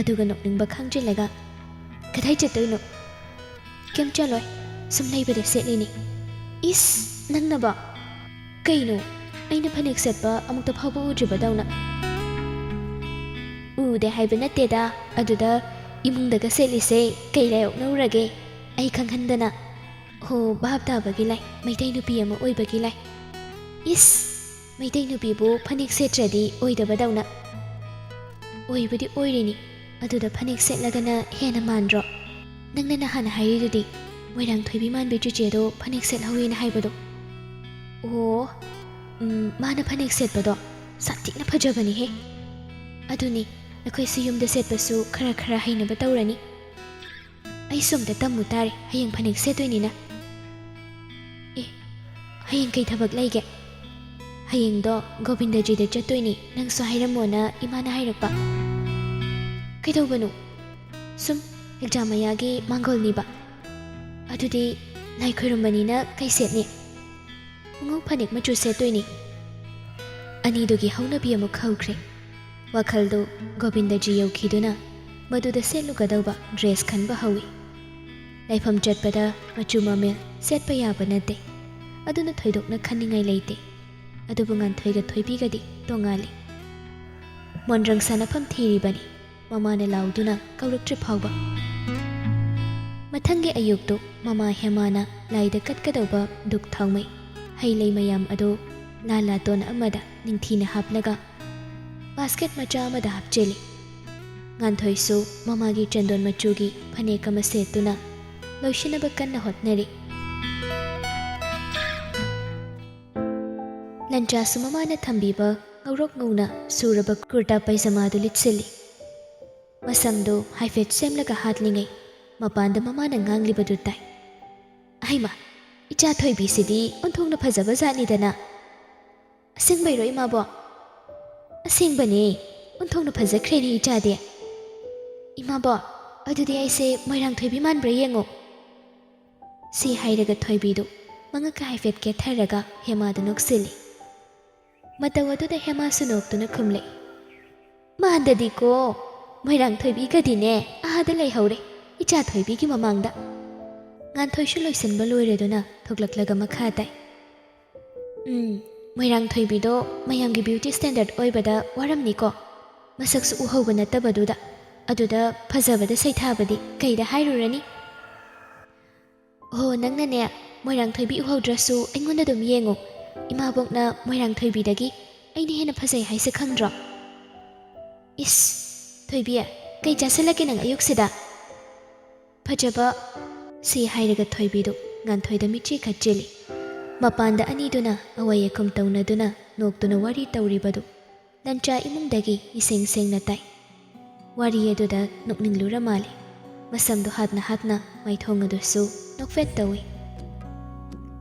ꯑꯗꯨꯒ ꯅꯣꯛꯅꯤꯡꯕ ꯈꯪꯖꯤꯜꯂꯒ, "ꯀꯗꯥꯏ ꯆꯠꯇꯣꯏꯅꯣ?" "ꯀꯩꯝ ꯆꯠꯂꯣꯏ, ꯁꯨꯝ ꯂꯩꯕꯗ ꯁꯦꯠꯂꯤꯅꯤ꯫" "ꯏꯁ, ꯅꯪꯅꯕ? ꯀꯩꯅꯣ, ꯑꯩꯅ ꯐꯅꯦꯛ ꯁꯦꯠꯄ ꯑꯃꯨꯛꯇ ꯐꯥꯎꯕ ꯎꯗ꯭ꯔꯤꯕꯗꯧꯅ?" "ꯎꯗꯦ ꯍꯥꯏꯕ ꯅꯠꯇꯦꯗ, ꯑꯗꯨꯗ ꯏꯃꯨꯡꯗꯒ ꯁꯦꯠꯂꯤꯁꯦ ꯀꯩ ꯂꯥꯏ ꯑꯣꯛꯅꯔꯨꯔꯒꯦ? ꯑꯩ ꯈꯪꯍꯟꯗꯅ꯫" "ꯍꯣ, ꯚꯥꯞ ꯇꯥꯕꯒꯤ ꯂꯥꯏ, ꯃꯩꯇꯩ ꯅꯨꯄꯤ ꯑꯃ ꯑꯣꯏꯕꯒꯤ ꯂꯥꯏ꯫" "ꯏꯁ, ꯃꯩꯇꯩ ꯅꯨꯄꯤꯕꯨ ꯐꯅꯦꯛ ꯁꯦꯠꯇ꯭ꯔꯗꯤ ꯑꯣꯏꯗꯕꯗꯧꯅ꯫" "ꯑꯣꯏꯕꯨꯗꯤ ꯑꯣꯏꯔꯤꯅꯤ, ꯑꯗꯨꯗ ꯐꯅꯦꯛ ꯁꯦꯠꯂꯒꯅ ꯍꯦꯟꯅ ꯃꯥꯟꯗ꯭ꯔꯣ? ꯅꯪꯅ ꯅꯍꯥꯟ ꯍꯥꯏꯔꯤꯗꯨꯗꯤ, ꯃꯣꯏꯔꯥꯡ ꯊꯣꯏꯕꯤ ꯃꯥꯟꯕꯤ ꯆꯤꯆꯦꯗꯣ ꯐꯅꯦꯛ ꯁꯦꯠꯍꯧꯋꯦꯅ ꯍꯥꯏꯕꯗꯣ꯫" "ꯑꯣ, ꯎꯝ, ꯃꯥꯅ ꯐꯅꯦꯛ ꯁꯦꯠꯄꯗꯣ ꯁꯥꯊꯤꯅ ꯐꯖꯕꯅꯤꯍꯦ꯫ ꯑꯗꯨꯅꯤ, ꯑꯩꯈꯣꯏꯁꯨ ꯌꯨꯝꯗ ꯁꯦꯠꯄꯁꯨ ꯈꯔ ꯈꯔ ꯍꯩꯅꯕ ꯇꯧꯔꯅꯤ꯫ ꯑꯩꯁꯨ ꯑꯝꯇ ꯇꯝꯃꯨ ꯇꯥꯔꯦ, ꯍꯌꯦꯡ ꯐꯅꯦꯛ ꯁꯦꯠꯇꯣꯏꯅꯤꯅ꯫ ꯑꯦ, ꯍꯌꯦꯡ ꯀꯩ ꯊꯕꯛ ꯂꯩꯒꯦ? ꯍꯌꯦꯡꯗꯣ ꯒꯣꯕꯤꯟꯗꯖꯤꯗ ꯆꯠꯇꯣꯏꯅꯤ, ꯅꯪꯁꯨ ꯍꯥꯏꯔꯝꯃꯣꯅ ꯏꯃꯥꯅ ꯍꯥꯏꯔꯛꯄ꯫ ꯀꯩꯗꯧꯕꯅꯣ? ꯁꯨꯝ ꯑꯦꯛꯖꯥꯝ ꯃꯌꯥꯒꯤ ꯃꯥꯡꯒꯣꯜꯅꯤꯕ꯫ ꯑꯗꯨꯗꯤ ꯂꯥꯏ ꯈꯣꯏꯔꯝꯕꯅꯤꯅ ꯀꯩ ꯁꯦꯠꯅꯤ? ꯈꯣꯡꯎꯞ ꯐꯅꯦꯛ ꯃꯆꯨ ꯁꯦꯠꯇꯣꯏꯅꯤ꯫ ꯑꯅꯤꯗꯨꯒꯤ ꯍꯧꯅꯕꯤ ꯑꯃꯨꯛ ꯍꯧꯈ꯭ꯔꯦ꯫ ꯋꯥꯈꯜꯗꯨ ꯒꯣꯕꯤꯟꯗꯖꯤ ꯌꯧꯈꯤꯗꯨꯅ ꯃꯗꯨꯗ ꯁꯦꯠꯂꯨꯒꯗꯧꯕ ꯗ꯭ꯔꯦꯁ ꯈꯟꯕ ꯍꯧꯏ꯫ ꯂꯥꯏꯐꯝ ꯆꯠꯄꯗ ꯃꯆꯨ ꯃꯃꯦꯜ ꯁꯦꯠꯄ ꯌꯥꯕ ꯅꯠꯇꯦ꯫ ꯑꯗꯨꯅ ꯊꯣꯏꯗꯣꯛꯅ ꯈꯟꯅꯤꯡꯉꯥꯏ ꯂꯩꯇꯦ꯫ ꯑꯗꯨꯕꯨ ꯉꯥꯟꯊꯣꯏꯒ ꯊꯣꯏꯕꯤꯒꯗꯤ ꯇꯣꯉꯥꯜꯂꯤ꯫ ꯃꯣꯟꯗ꯭ꯔꯪ ꯁꯥꯟꯅꯐꯝ ꯊꯤꯔꯤꯕꯅꯤ꯫ ꯃꯃꯥꯅ ꯂꯥꯎꯗꯨꯅ ꯀꯧꯔꯛꯇ꯭ꯔꯤ ꯐꯥꯎꯕ꯫ ꯃꯊꯪꯒꯤ ꯑꯌꯨꯛꯇꯨ ꯃꯃꯥ ꯍꯦꯃꯥꯅ ꯂꯥꯏꯗ ꯀꯠꯀꯗꯧꯕ ꯙꯨꯛ ꯊꯥꯎꯃꯩ, ꯍꯩ ꯂꯩ ꯃꯌꯥꯝ ꯑꯗꯨ ꯂꯥ ꯂꯥꯇꯣꯟ ꯑꯃꯗ ꯅꯤꯡꯊꯤꯅ ꯍꯥꯞꯂꯒ ꯕꯥꯁꯀꯦꯠ ꯃꯆꯥ ꯑꯃꯗ ꯍꯥꯞꯆꯤꯜꯂꯤ꯫ ꯉꯥꯟꯊꯣꯏꯁꯨ ꯃꯃꯥꯒꯤ ꯆꯟꯗꯣꯟ ꯃꯆꯨꯒꯤ ꯐꯅꯦꯛ ꯑꯃ ꯁꯦꯠꯇꯨꯅ ꯂꯣꯏꯁꯤꯟꯅꯕ ꯀꯟꯅ ꯍꯣꯠꯅꯔꯤ꯫ ꯂꯟꯆꯥꯁꯨ ꯃꯃꯥꯅ ꯊꯝꯕꯤꯕ ꯉꯧꯔꯣꯛ ꯉꯧꯅ ꯁꯨꯔꯕ ꯀꯨꯔꯇꯥ ꯄꯩꯖꯃꯥꯗꯨ ꯂꯤꯠꯁꯤꯜꯂꯤ꯫ ꯃꯁꯝꯗꯨ ꯍꯥꯏꯐꯦꯠ ꯁꯦꯝꯂꯒ ꯍꯥꯠꯂꯤꯉꯩ ꯃꯄꯥꯟꯗ ꯃꯃꯥꯅ ꯉꯥꯡꯂꯤꯕꯗꯨ ꯇꯥꯏ꯫ "ꯑꯍꯩꯃ, ꯏꯆꯥ ꯊꯣꯏꯕꯤꯁꯤꯗꯤ ꯑꯣꯟꯊꯣꯛꯅ ꯐꯖꯕ ꯖꯥꯠꯅꯤꯗꯅ!" "ꯑꯁꯦꯡꯕꯩꯔꯣ ꯏꯃꯥꯕꯣꯛ?" "ꯑꯁꯦꯡꯕꯅꯦ, ꯑꯣꯟꯊꯣꯛꯅ ꯐꯖꯈ꯭ꯔꯦꯅꯦ ꯏꯆꯥꯗꯤ꯫ ꯏꯃꯥꯕꯣꯛ, ꯑꯗꯨꯗꯤ ꯑꯩꯁꯦ ꯃꯣꯏꯔꯥꯡ ꯊꯣꯏꯕꯤ ꯃꯥꯟꯕ꯭ꯔꯥ ꯌꯦꯡꯉꯨ?" ꯁꯤ ꯍꯥꯏꯔꯒ ꯊꯣꯏꯕꯤꯗꯨ ꯃꯉꯛꯀ ꯍꯥꯏꯐꯦꯠ ꯀꯦꯊꯔꯒ ꯍꯦꯃꯥꯗ ꯅꯣꯛꯁꯤꯜꯂꯤ꯫ ꯃꯇꯧ ꯑꯗꯨꯗ ꯍꯦꯃꯥꯁꯨ ꯅꯣꯛꯇꯨꯅ ꯈꯨꯝꯂꯛꯏ, "ꯃꯥꯟꯗꯗꯤꯀꯣ, ꯃꯣꯏꯔꯥꯡ ꯊꯣꯏꯕꯤꯒꯗꯤꯅꯦ ꯑꯥꯗ ꯂꯩꯍꯧꯔꯦ, ꯏꯆꯥ ꯊꯣꯏꯕꯤꯒꯤ ꯃꯃꯥꯡꯗ꯫" ꯉꯥꯟꯊꯣꯏꯁꯨ ꯂꯣꯏꯁꯤꯟꯕ ꯂꯣꯏꯔꯗꯨꯅ ꯊꯣꯛꯂꯛꯂꯒ ꯃꯈꯥ ꯇꯥꯏ, "ꯎꯝ, ꯃꯣꯏꯔꯥꯡ ꯊꯣꯏꯕꯤꯗꯣ ꯃꯌꯥꯝꯒꯤ ꯕ꯭ꯌꯨꯇꯤ ꯁ꯭ꯇꯦꯟꯗꯔꯗ ꯑꯣꯏꯕꯗ ꯋꯥꯔꯝꯅꯤꯀꯣ꯫ ꯃꯁꯛꯁꯨ ꯎꯍꯧꯕ ꯅꯠꯇꯕꯗꯨꯗ, ꯑꯗꯨꯗ ꯐꯖꯕꯗ ꯁꯩꯊꯥꯕꯗꯤ ꯀꯩꯗ ꯍꯥꯏꯔꯨꯔꯅꯤ?" "ꯑꯣꯍꯣ, ꯅꯪꯅꯅꯦ ꯃꯣꯏꯔꯥꯡ ꯊꯣꯏꯕꯤ ꯎꯍꯧꯗ꯭ꯔꯁꯨ ꯑꯩꯉꯣꯟꯗ ꯑꯗꯨꯝ ꯌꯦꯡꯉꯨ꯫ ꯏꯃꯥꯕꯣꯛꯅ ꯃꯣꯏꯔꯥꯡ ꯊꯣꯏꯕꯤꯗꯒꯤ ꯑꯩꯅ ꯍꯦꯟꯅ ꯐꯖꯩ ꯍꯥꯏꯁꯦ ꯈꯪꯗ꯭ꯔꯣ?" "ꯏꯁ, ꯊꯣꯏꯕꯤ, ꯀꯩ ꯆꯥꯁꯤꯜꯂꯛꯀꯦ ꯅꯪ ꯑꯌꯨꯛꯁꯤꯗ?" "ꯐꯖꯕ," ꯁꯤ ꯍꯥꯏꯔꯒ ꯊꯣꯏꯕꯤꯗꯨ ꯉꯥꯟꯊꯣꯏꯗ ꯃꯤꯠꯆꯤ ꯈꯠꯆꯤꯜꯂꯤ꯫ ꯃꯄꯥꯟꯗ ꯑꯅꯤꯗꯨꯅ ꯑꯋꯥꯏ ꯑꯈꯨꯝ ꯇꯧꯅꯗꯨꯅ ꯅꯣꯛꯇꯨꯅ ꯋꯥꯔꯤ ꯇꯧꯔꯤꯕꯗꯨ ꯂꯟꯆꯥ ꯏꯃꯨꯡꯗꯒꯤ ꯏꯁꯦꯡ ꯁꯦꯡꯅ ꯇꯥꯏ꯫ ꯋꯥꯔꯤ ꯑꯗꯨꯗ ꯅꯣꯛꯅꯤꯡꯂꯨꯔ ꯃꯥꯜꯂꯦ꯫ ꯃꯁꯝꯗꯣ ꯍꯥꯠꯅ ꯍꯥꯠꯅ ꯃꯥꯏꯊꯣꯡ ꯑꯗꯨꯁꯨ ꯅꯣꯛꯐꯦꯠ ꯇꯧꯏ꯫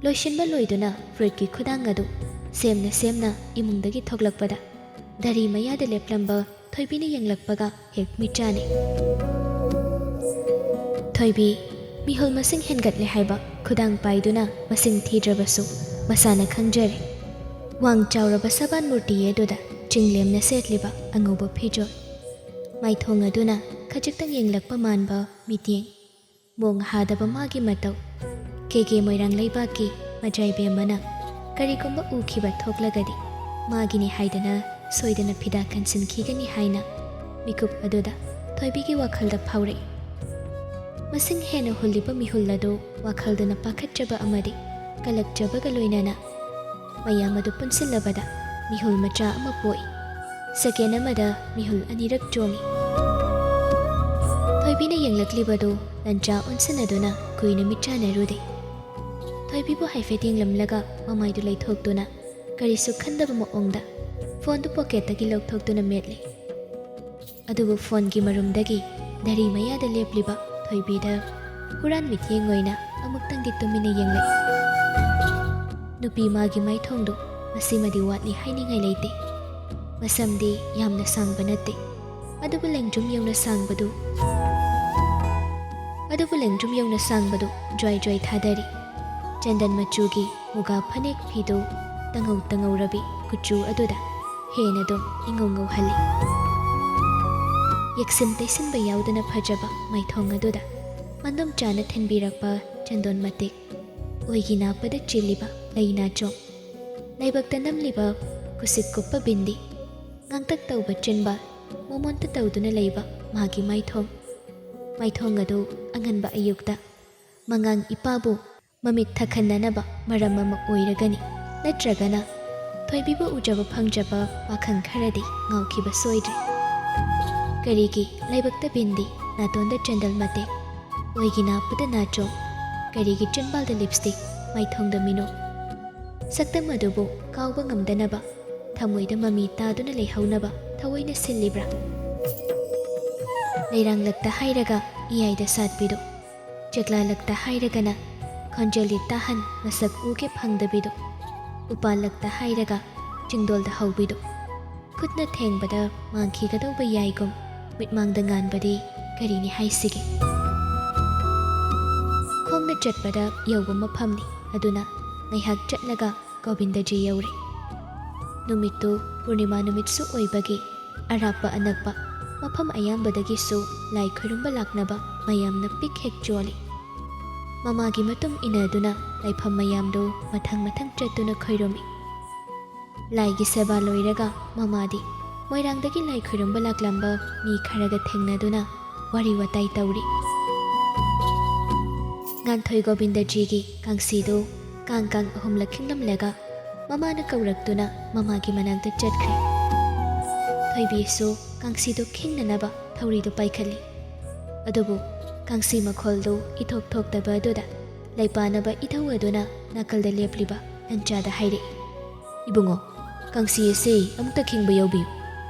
ꯂꯣꯏꯁꯤꯟꯕ ꯂꯣꯏꯗꯨꯅ ꯐ꯭ꯔꯨꯏꯠꯀꯤ ꯈꯨꯗꯥꯡ ꯑꯗꯨ ꯁꯦꯝꯅ ꯁꯦꯝꯅ ꯏꯃꯨꯡꯗꯒꯤ ꯊꯣꯛꯂꯛꯄꯗ ꯗꯔꯤ ꯃꯌꯥꯗ ꯂꯦꯞꯂꯝꯕ ꯊꯣꯏꯕꯤꯅ ꯌꯦꯡꯂꯛꯄꯒ ꯍꯦꯛ ꯃꯤꯠꯆꯥꯅꯩ꯫ ꯊꯣꯏꯕꯤ, ꯃꯤꯍꯨꯜ ꯃꯁꯤꯡ ꯍꯦꯟꯒꯠꯂꯦ ꯍꯥꯏꯕ ꯈꯨꯗꯥꯡ ꯄꯥꯏꯗꯨꯅ ꯃꯁꯤꯡ ꯊꯤꯗ꯭ꯔꯕꯁꯨ ꯃꯁꯥꯅ ꯈꯪꯖꯔꯦ꯫ ꯋꯥꯡ ꯆꯥꯎꯔꯕ ꯁꯕꯥꯟ ꯃꯨꯔꯇꯤ ꯑꯗꯨꯗ ꯆꯤꯡꯂꯦꯝꯅ ꯁꯦꯠꯂꯤꯕ ꯑꯉꯧꯕ ꯐꯤꯖꯣꯜ, ꯃꯥꯏꯊꯣꯡ ꯑꯗꯨꯅ ꯈꯖꯤꯛꯇꯪ ꯌꯦꯡꯂꯛꯄ ꯃꯥꯟꯕ ꯃꯤꯠꯌꯦꯡ, ꯃꯣꯡ ꯍꯥꯗꯕ ꯃꯥꯒꯤ ꯃꯇꯧ꯫ ꯀꯦ ꯀꯦ ꯃꯣꯏꯔꯥꯡ ꯂꯩꯕꯥꯛꯀꯤ ꯃꯖꯥꯏꯕꯦꯝꯃꯅ ꯀꯔꯤꯒꯨꯝꯕ ꯎꯈꯤꯕ ꯊꯣꯛꯂꯒꯗꯤ ꯃꯥꯒꯤꯅꯤ ꯍꯥꯏꯗꯅ ꯁꯣꯏꯗꯅ ꯐꯤꯗꯥ ꯀꯟꯁꯤꯟꯈꯤꯒꯅꯤ ꯍꯥꯏꯅ ꯃꯤꯀꯨꯞ ꯑꯗꯨꯗ ꯊꯣꯏꯕꯤꯒꯤ ꯋꯥꯈꯜꯗ ꯐꯥꯎꯔꯛꯏ꯫ ꯃꯁꯤꯡ ꯍꯦꯟꯅ ꯍꯨꯜꯂꯤꯕ ꯃꯤꯍꯨꯜ ꯑꯗꯨ ꯋꯥꯈꯜꯗꯅ ꯄꯥꯈꯠꯆꯕ ꯑꯃꯗꯤ ꯀꯂꯛꯆꯕꯒ ꯂꯣꯏꯅꯅ ꯃꯌꯥꯝ ꯑꯗꯨ ꯄꯨꯟꯁꯤꯜꯂꯕꯗ ꯃꯤꯍꯨꯜ ꯃꯆꯥ ꯑꯃ ꯄꯣꯛꯏ꯫ ꯁꯦꯀꯦꯟ ꯑꯃꯗ ꯃꯤꯍꯨꯜ ꯑꯅꯤꯔꯛ ꯆꯣꯡꯏ꯫ ꯊꯣꯏꯕꯤꯅ ꯌꯦꯡꯂꯛꯂꯤꯕꯗꯨ ꯂꯟꯆꯥ ꯑꯣꯟꯁꯤꯟꯅꯗꯨꯅ ꯀꯨꯏꯅ ꯃꯤꯠꯆꯥꯅꯔꯨꯗꯦ꯫ ꯊꯣꯏꯕꯤꯕꯨ ꯍꯥꯏꯐꯦꯠ ꯌꯦꯡꯂꯝꯂꯒ ꯃꯃꯥꯏꯗꯨ ꯂꯩꯊꯣꯛꯇꯨꯅ ꯀꯔꯤꯁꯨ ꯈꯟꯗꯕ ꯃꯑꯣꯡꯗ ꯐꯣꯟꯗꯨ ꯄꯣꯀꯦꯠꯇꯒꯤ ꯂꯧꯊꯣꯛꯇꯨꯅ ꯃꯦꯠꯂꯦ꯫ ꯑꯗꯨꯕꯨ ꯐꯣꯟꯒꯤ ꯃꯔꯨꯝꯗꯒꯤ ꯗꯔꯤ ꯃꯌꯥꯗ ꯂꯦꯞꯂꯤꯕ ꯊꯣꯏꯕꯤꯗ ꯍꯨꯔꯥꯟ ꯃꯤꯠꯌꯦꯡ ꯑꯣꯏꯅ ꯑꯃꯨꯛꯇꯪꯗꯤ ꯇꯨꯃꯤꯟꯅ ꯌꯦꯡꯂꯛꯏ꯫ ꯅꯨꯄꯤ ꯃꯥꯒꯤ ꯃꯥꯏꯊꯣꯡꯗꯨ ꯃꯁꯤꯃꯗꯤ ꯋꯥꯠꯂꯤ ꯍꯥꯏꯅꯤꯡꯉꯥꯏ ꯂꯩꯇꯦ꯫ ꯃꯁꯝꯗꯤ ꯌꯥꯝꯅ ꯁꯥꯡꯕ ꯅꯠꯇꯦ, ꯑꯗꯨꯕꯨ ꯂꯦꯡꯗ꯭ꯔꯨꯝ ꯌꯧꯅ ꯁꯥꯡꯕꯗꯨ, ꯑꯗꯨꯕꯨ ꯂꯦꯡꯗ꯭ꯔꯨꯝ ꯌꯧꯅ ꯁꯥꯡꯕꯗꯨ ꯖ꯭ꯋꯥꯏ ꯖ꯭ꯋꯥꯏ ꯊꯥꯗꯔꯤ꯫ ꯆꯟꯗꯟ ꯃꯆꯨꯒꯤ ꯃꯨꯒꯥ ꯐꯅꯦꯛ ꯐꯤꯗꯨ ꯇꯉꯧ ꯇꯉꯧꯔꯕꯤ ꯀꯨꯆꯨ ꯑꯗꯨꯗ ꯍꯦꯟꯅ ꯑꯗꯨꯝ ꯏꯉꯧ ꯉꯧꯍꯜꯂꯤ꯫ ꯌꯦꯛꯁꯤꯟ ꯇꯩꯁꯤꯟꯕ ꯌꯥꯎꯗꯅ ꯐꯖꯕ ꯃꯥꯏꯊꯣꯡ ꯑꯗꯨꯗ ꯃꯥꯟꯗꯣꯝ ꯆꯥꯅ ꯊꯤꯟꯕꯤꯔꯛꯄ ꯆꯟꯗꯣꯟ ꯃꯇꯤꯛ, ꯑꯣꯏꯒꯤ ꯅꯥꯞꯄꯗ ꯆꯤꯜꯂꯤꯕ ꯂꯩ ꯅꯥꯆꯣꯝ, ꯂꯥꯏꯕꯛꯇ ꯅꯝꯂꯤꯕ ꯀꯨꯁꯤꯛ ꯀꯨꯞꯄ ꯕꯤꯟꯗꯤ, ꯉꯥꯡꯇꯛ ꯇꯧꯕ ꯆꯤꯟꯕꯥꯜ, ꯃꯣꯃꯣꯟꯇ ꯇꯧꯗꯨꯅ ꯂꯩꯕ ꯃꯥꯒꯤ ꯃꯥꯏꯊꯣꯡ, ꯃꯥꯏꯊꯣꯡ ꯑꯗꯨ ꯑꯉꯟꯕ ꯑꯌꯨꯛꯇ ꯃꯉꯥꯡ ꯏꯄꯥꯕꯨ ꯃꯃꯤꯠ ꯊꯛꯍꯟꯅꯅꯕ ꯃꯔꯝ ꯑꯃ ꯑꯣꯏꯔꯒꯅꯤ꯫ ꯅꯠꯇ꯭ꯔꯒꯅ ꯊꯣꯏꯕꯤꯕꯨ ꯎꯖꯕ ꯐꯪꯖꯕ ꯄꯥꯈꯪ ꯈꯔꯗꯤ ꯉꯥꯎꯈꯤꯕ ꯁꯣꯏꯗ꯭ꯔꯦ꯫ ꯀꯔꯤꯒꯤ ꯂꯥꯏꯕꯛꯇ ꯕꯤꯟꯗꯤ, ꯅꯥꯇꯣꯟꯗ ꯆꯟꯗꯜ ꯃꯇꯦꯛ, ꯑꯣꯏꯒꯤ ꯅꯥꯞꯄꯗ ꯅꯥꯆꯣꯝ, ꯀꯔꯤꯒꯤ ꯆꯤꯟꯕꯥꯜꯗ ꯂꯤꯞꯁꯇꯤꯛ, ꯃꯥꯏꯊꯣꯡꯗ ꯃꯤꯅꯣꯛ, ꯁꯛꯇꯝ ꯑꯗꯨꯕꯨ ꯀꯥꯎꯕ ꯉꯝꯗꯅꯕ, ꯊꯃꯣꯏꯗ ꯃꯃꯤ ꯇꯥꯗꯨꯅ ꯂꯩꯍꯧꯅꯕ ꯊꯑꯣꯏꯅ ꯁꯤꯜꯂꯤꯕ꯭ꯔꯥ? ꯂꯩꯔꯥꯡꯂꯛꯇ ꯍꯥꯏꯔꯒ ꯏꯌꯥꯏꯗ ꯁꯥꯠꯄꯤꯗꯣ, ꯆꯦꯛꯂꯥꯂꯛꯇ ꯍꯥꯏꯔꯒꯅ ꯈꯣꯟꯖꯦꯜꯗꯤ ꯇꯥꯍꯟ ꯃꯁꯛ ꯎꯒꯦ ꯐꯪꯗꯕꯤꯗꯣ, ꯎꯄꯥꯜꯂꯛꯇ ꯍꯥꯏꯔꯒ ꯆꯤꯡꯗꯣꯜꯗ ꯍꯧꯕꯤꯗꯣ, ꯈꯨꯠꯅ ꯊꯦꯡꯕꯗ ꯃꯥꯡꯈꯤꯒꯗꯧꯕ ꯌꯥꯏꯒꯨꯝ ꯃꯤꯠꯃꯥꯡꯗ ꯉꯥꯟꯕꯗꯤ ꯀꯔꯤꯅꯤ ꯍꯥꯏꯁꯤꯒꯦ? ꯈꯣꯡꯅ ꯆꯠꯄꯗ ꯌꯧꯕ ꯃꯐꯝꯅꯤ, ꯑꯗꯨꯅ ꯉꯥꯏꯍꯥꯛ ꯆꯠꯂꯒ ꯒꯣꯕꯤꯟꯗꯖꯤ ꯌꯧꯔꯦ꯫ ꯅꯨꯃꯤꯠꯇꯨ ꯄꯨꯔꯅꯤꯃꯥ ꯅꯨꯃꯤꯠꯁꯨ ꯑꯣꯏꯕꯒꯤ ꯑꯔꯥꯞꯄ ꯑꯅꯛꯄ ꯃꯐꯝ ꯑꯌꯥꯝꯕꯗꯒꯤꯁꯨ ꯂꯥꯏ ꯈꯨꯔꯨꯝꯕ ꯂꯥꯛꯅꯕ ꯃꯌꯥꯝꯅ ꯄꯤꯛ ꯍꯦꯛ ꯆꯣꯜꯂꯤ꯫ ꯃꯃꯥꯒꯤ ꯃꯇꯨꯡ ꯏꯟꯅꯗꯨꯅ ꯂꯥꯏꯐꯝ ꯃꯌꯥꯝꯗꯨ ꯃꯊꯪ ꯃꯊꯪ ꯆꯠꯇꯨꯅ ꯈꯨꯔꯨꯝꯃꯤ꯫ ꯂꯥꯏꯒꯤ ꯁꯦꯕꯥ ꯂꯣꯏꯔꯒ ꯃꯃꯥꯗꯤ ꯃꯣꯏꯔꯥꯡꯗꯒꯤ ꯂꯥꯏ ꯈꯨꯔꯨꯝꯕ ꯂꯥꯛꯂꯝꯕ ꯃꯤ ꯈꯔꯒ ꯊꯦꯡꯅꯗꯨꯅ ꯋꯥꯔꯤ ꯋꯥꯇꯥꯏ ꯇꯧꯔꯤ꯫ ꯉꯥꯟꯊꯣꯏ ꯒꯣꯕꯤꯟꯗꯖꯤꯒꯤ ꯀꯥꯡꯁꯤꯗꯨ ꯀꯥꯡ ꯀꯥꯡ ꯑꯍꯨꯝꯂꯛ ꯈꯤꯡꯂꯝꯂꯒ ꯃꯃꯥꯅ ꯀꯧꯔꯛꯇꯨꯅ ꯃꯃꯥꯒꯤ ꯃꯅꯥꯛꯇ ꯆꯠꯈ꯭ꯔꯦ꯫ ꯊꯣꯏꯕꯤꯁꯨ ꯀꯥꯡꯁꯤꯗꯨ ꯈꯤꯡꯅꯅꯕ ꯊꯧꯔꯤꯗꯨ ꯄꯥꯏꯈꯠꯂꯤ꯫ ꯑꯗꯨꯕꯨ ꯀꯥꯡꯁꯤ ꯃꯈꯣꯜꯗꯨ ꯏꯊꯣꯛ ꯊꯣꯛꯇꯕ ꯑꯗꯨꯗ ꯂꯩꯄꯥꯅꯕ ꯏꯙꯧ ꯑꯗꯨꯅ ꯅꯥꯀꯜꯗ ꯂꯦꯞꯂꯤꯕ ꯂꯟꯆꯥꯗ ꯍꯥꯏꯔꯛꯏ, "ꯏꯕꯨꯡꯉꯣ, ꯀꯥꯡꯁꯤ ꯑꯁꯤ ꯑꯃꯨꯛꯇ ꯈꯤꯡꯕ ꯌꯥꯎꯕꯤꯌꯨ꯫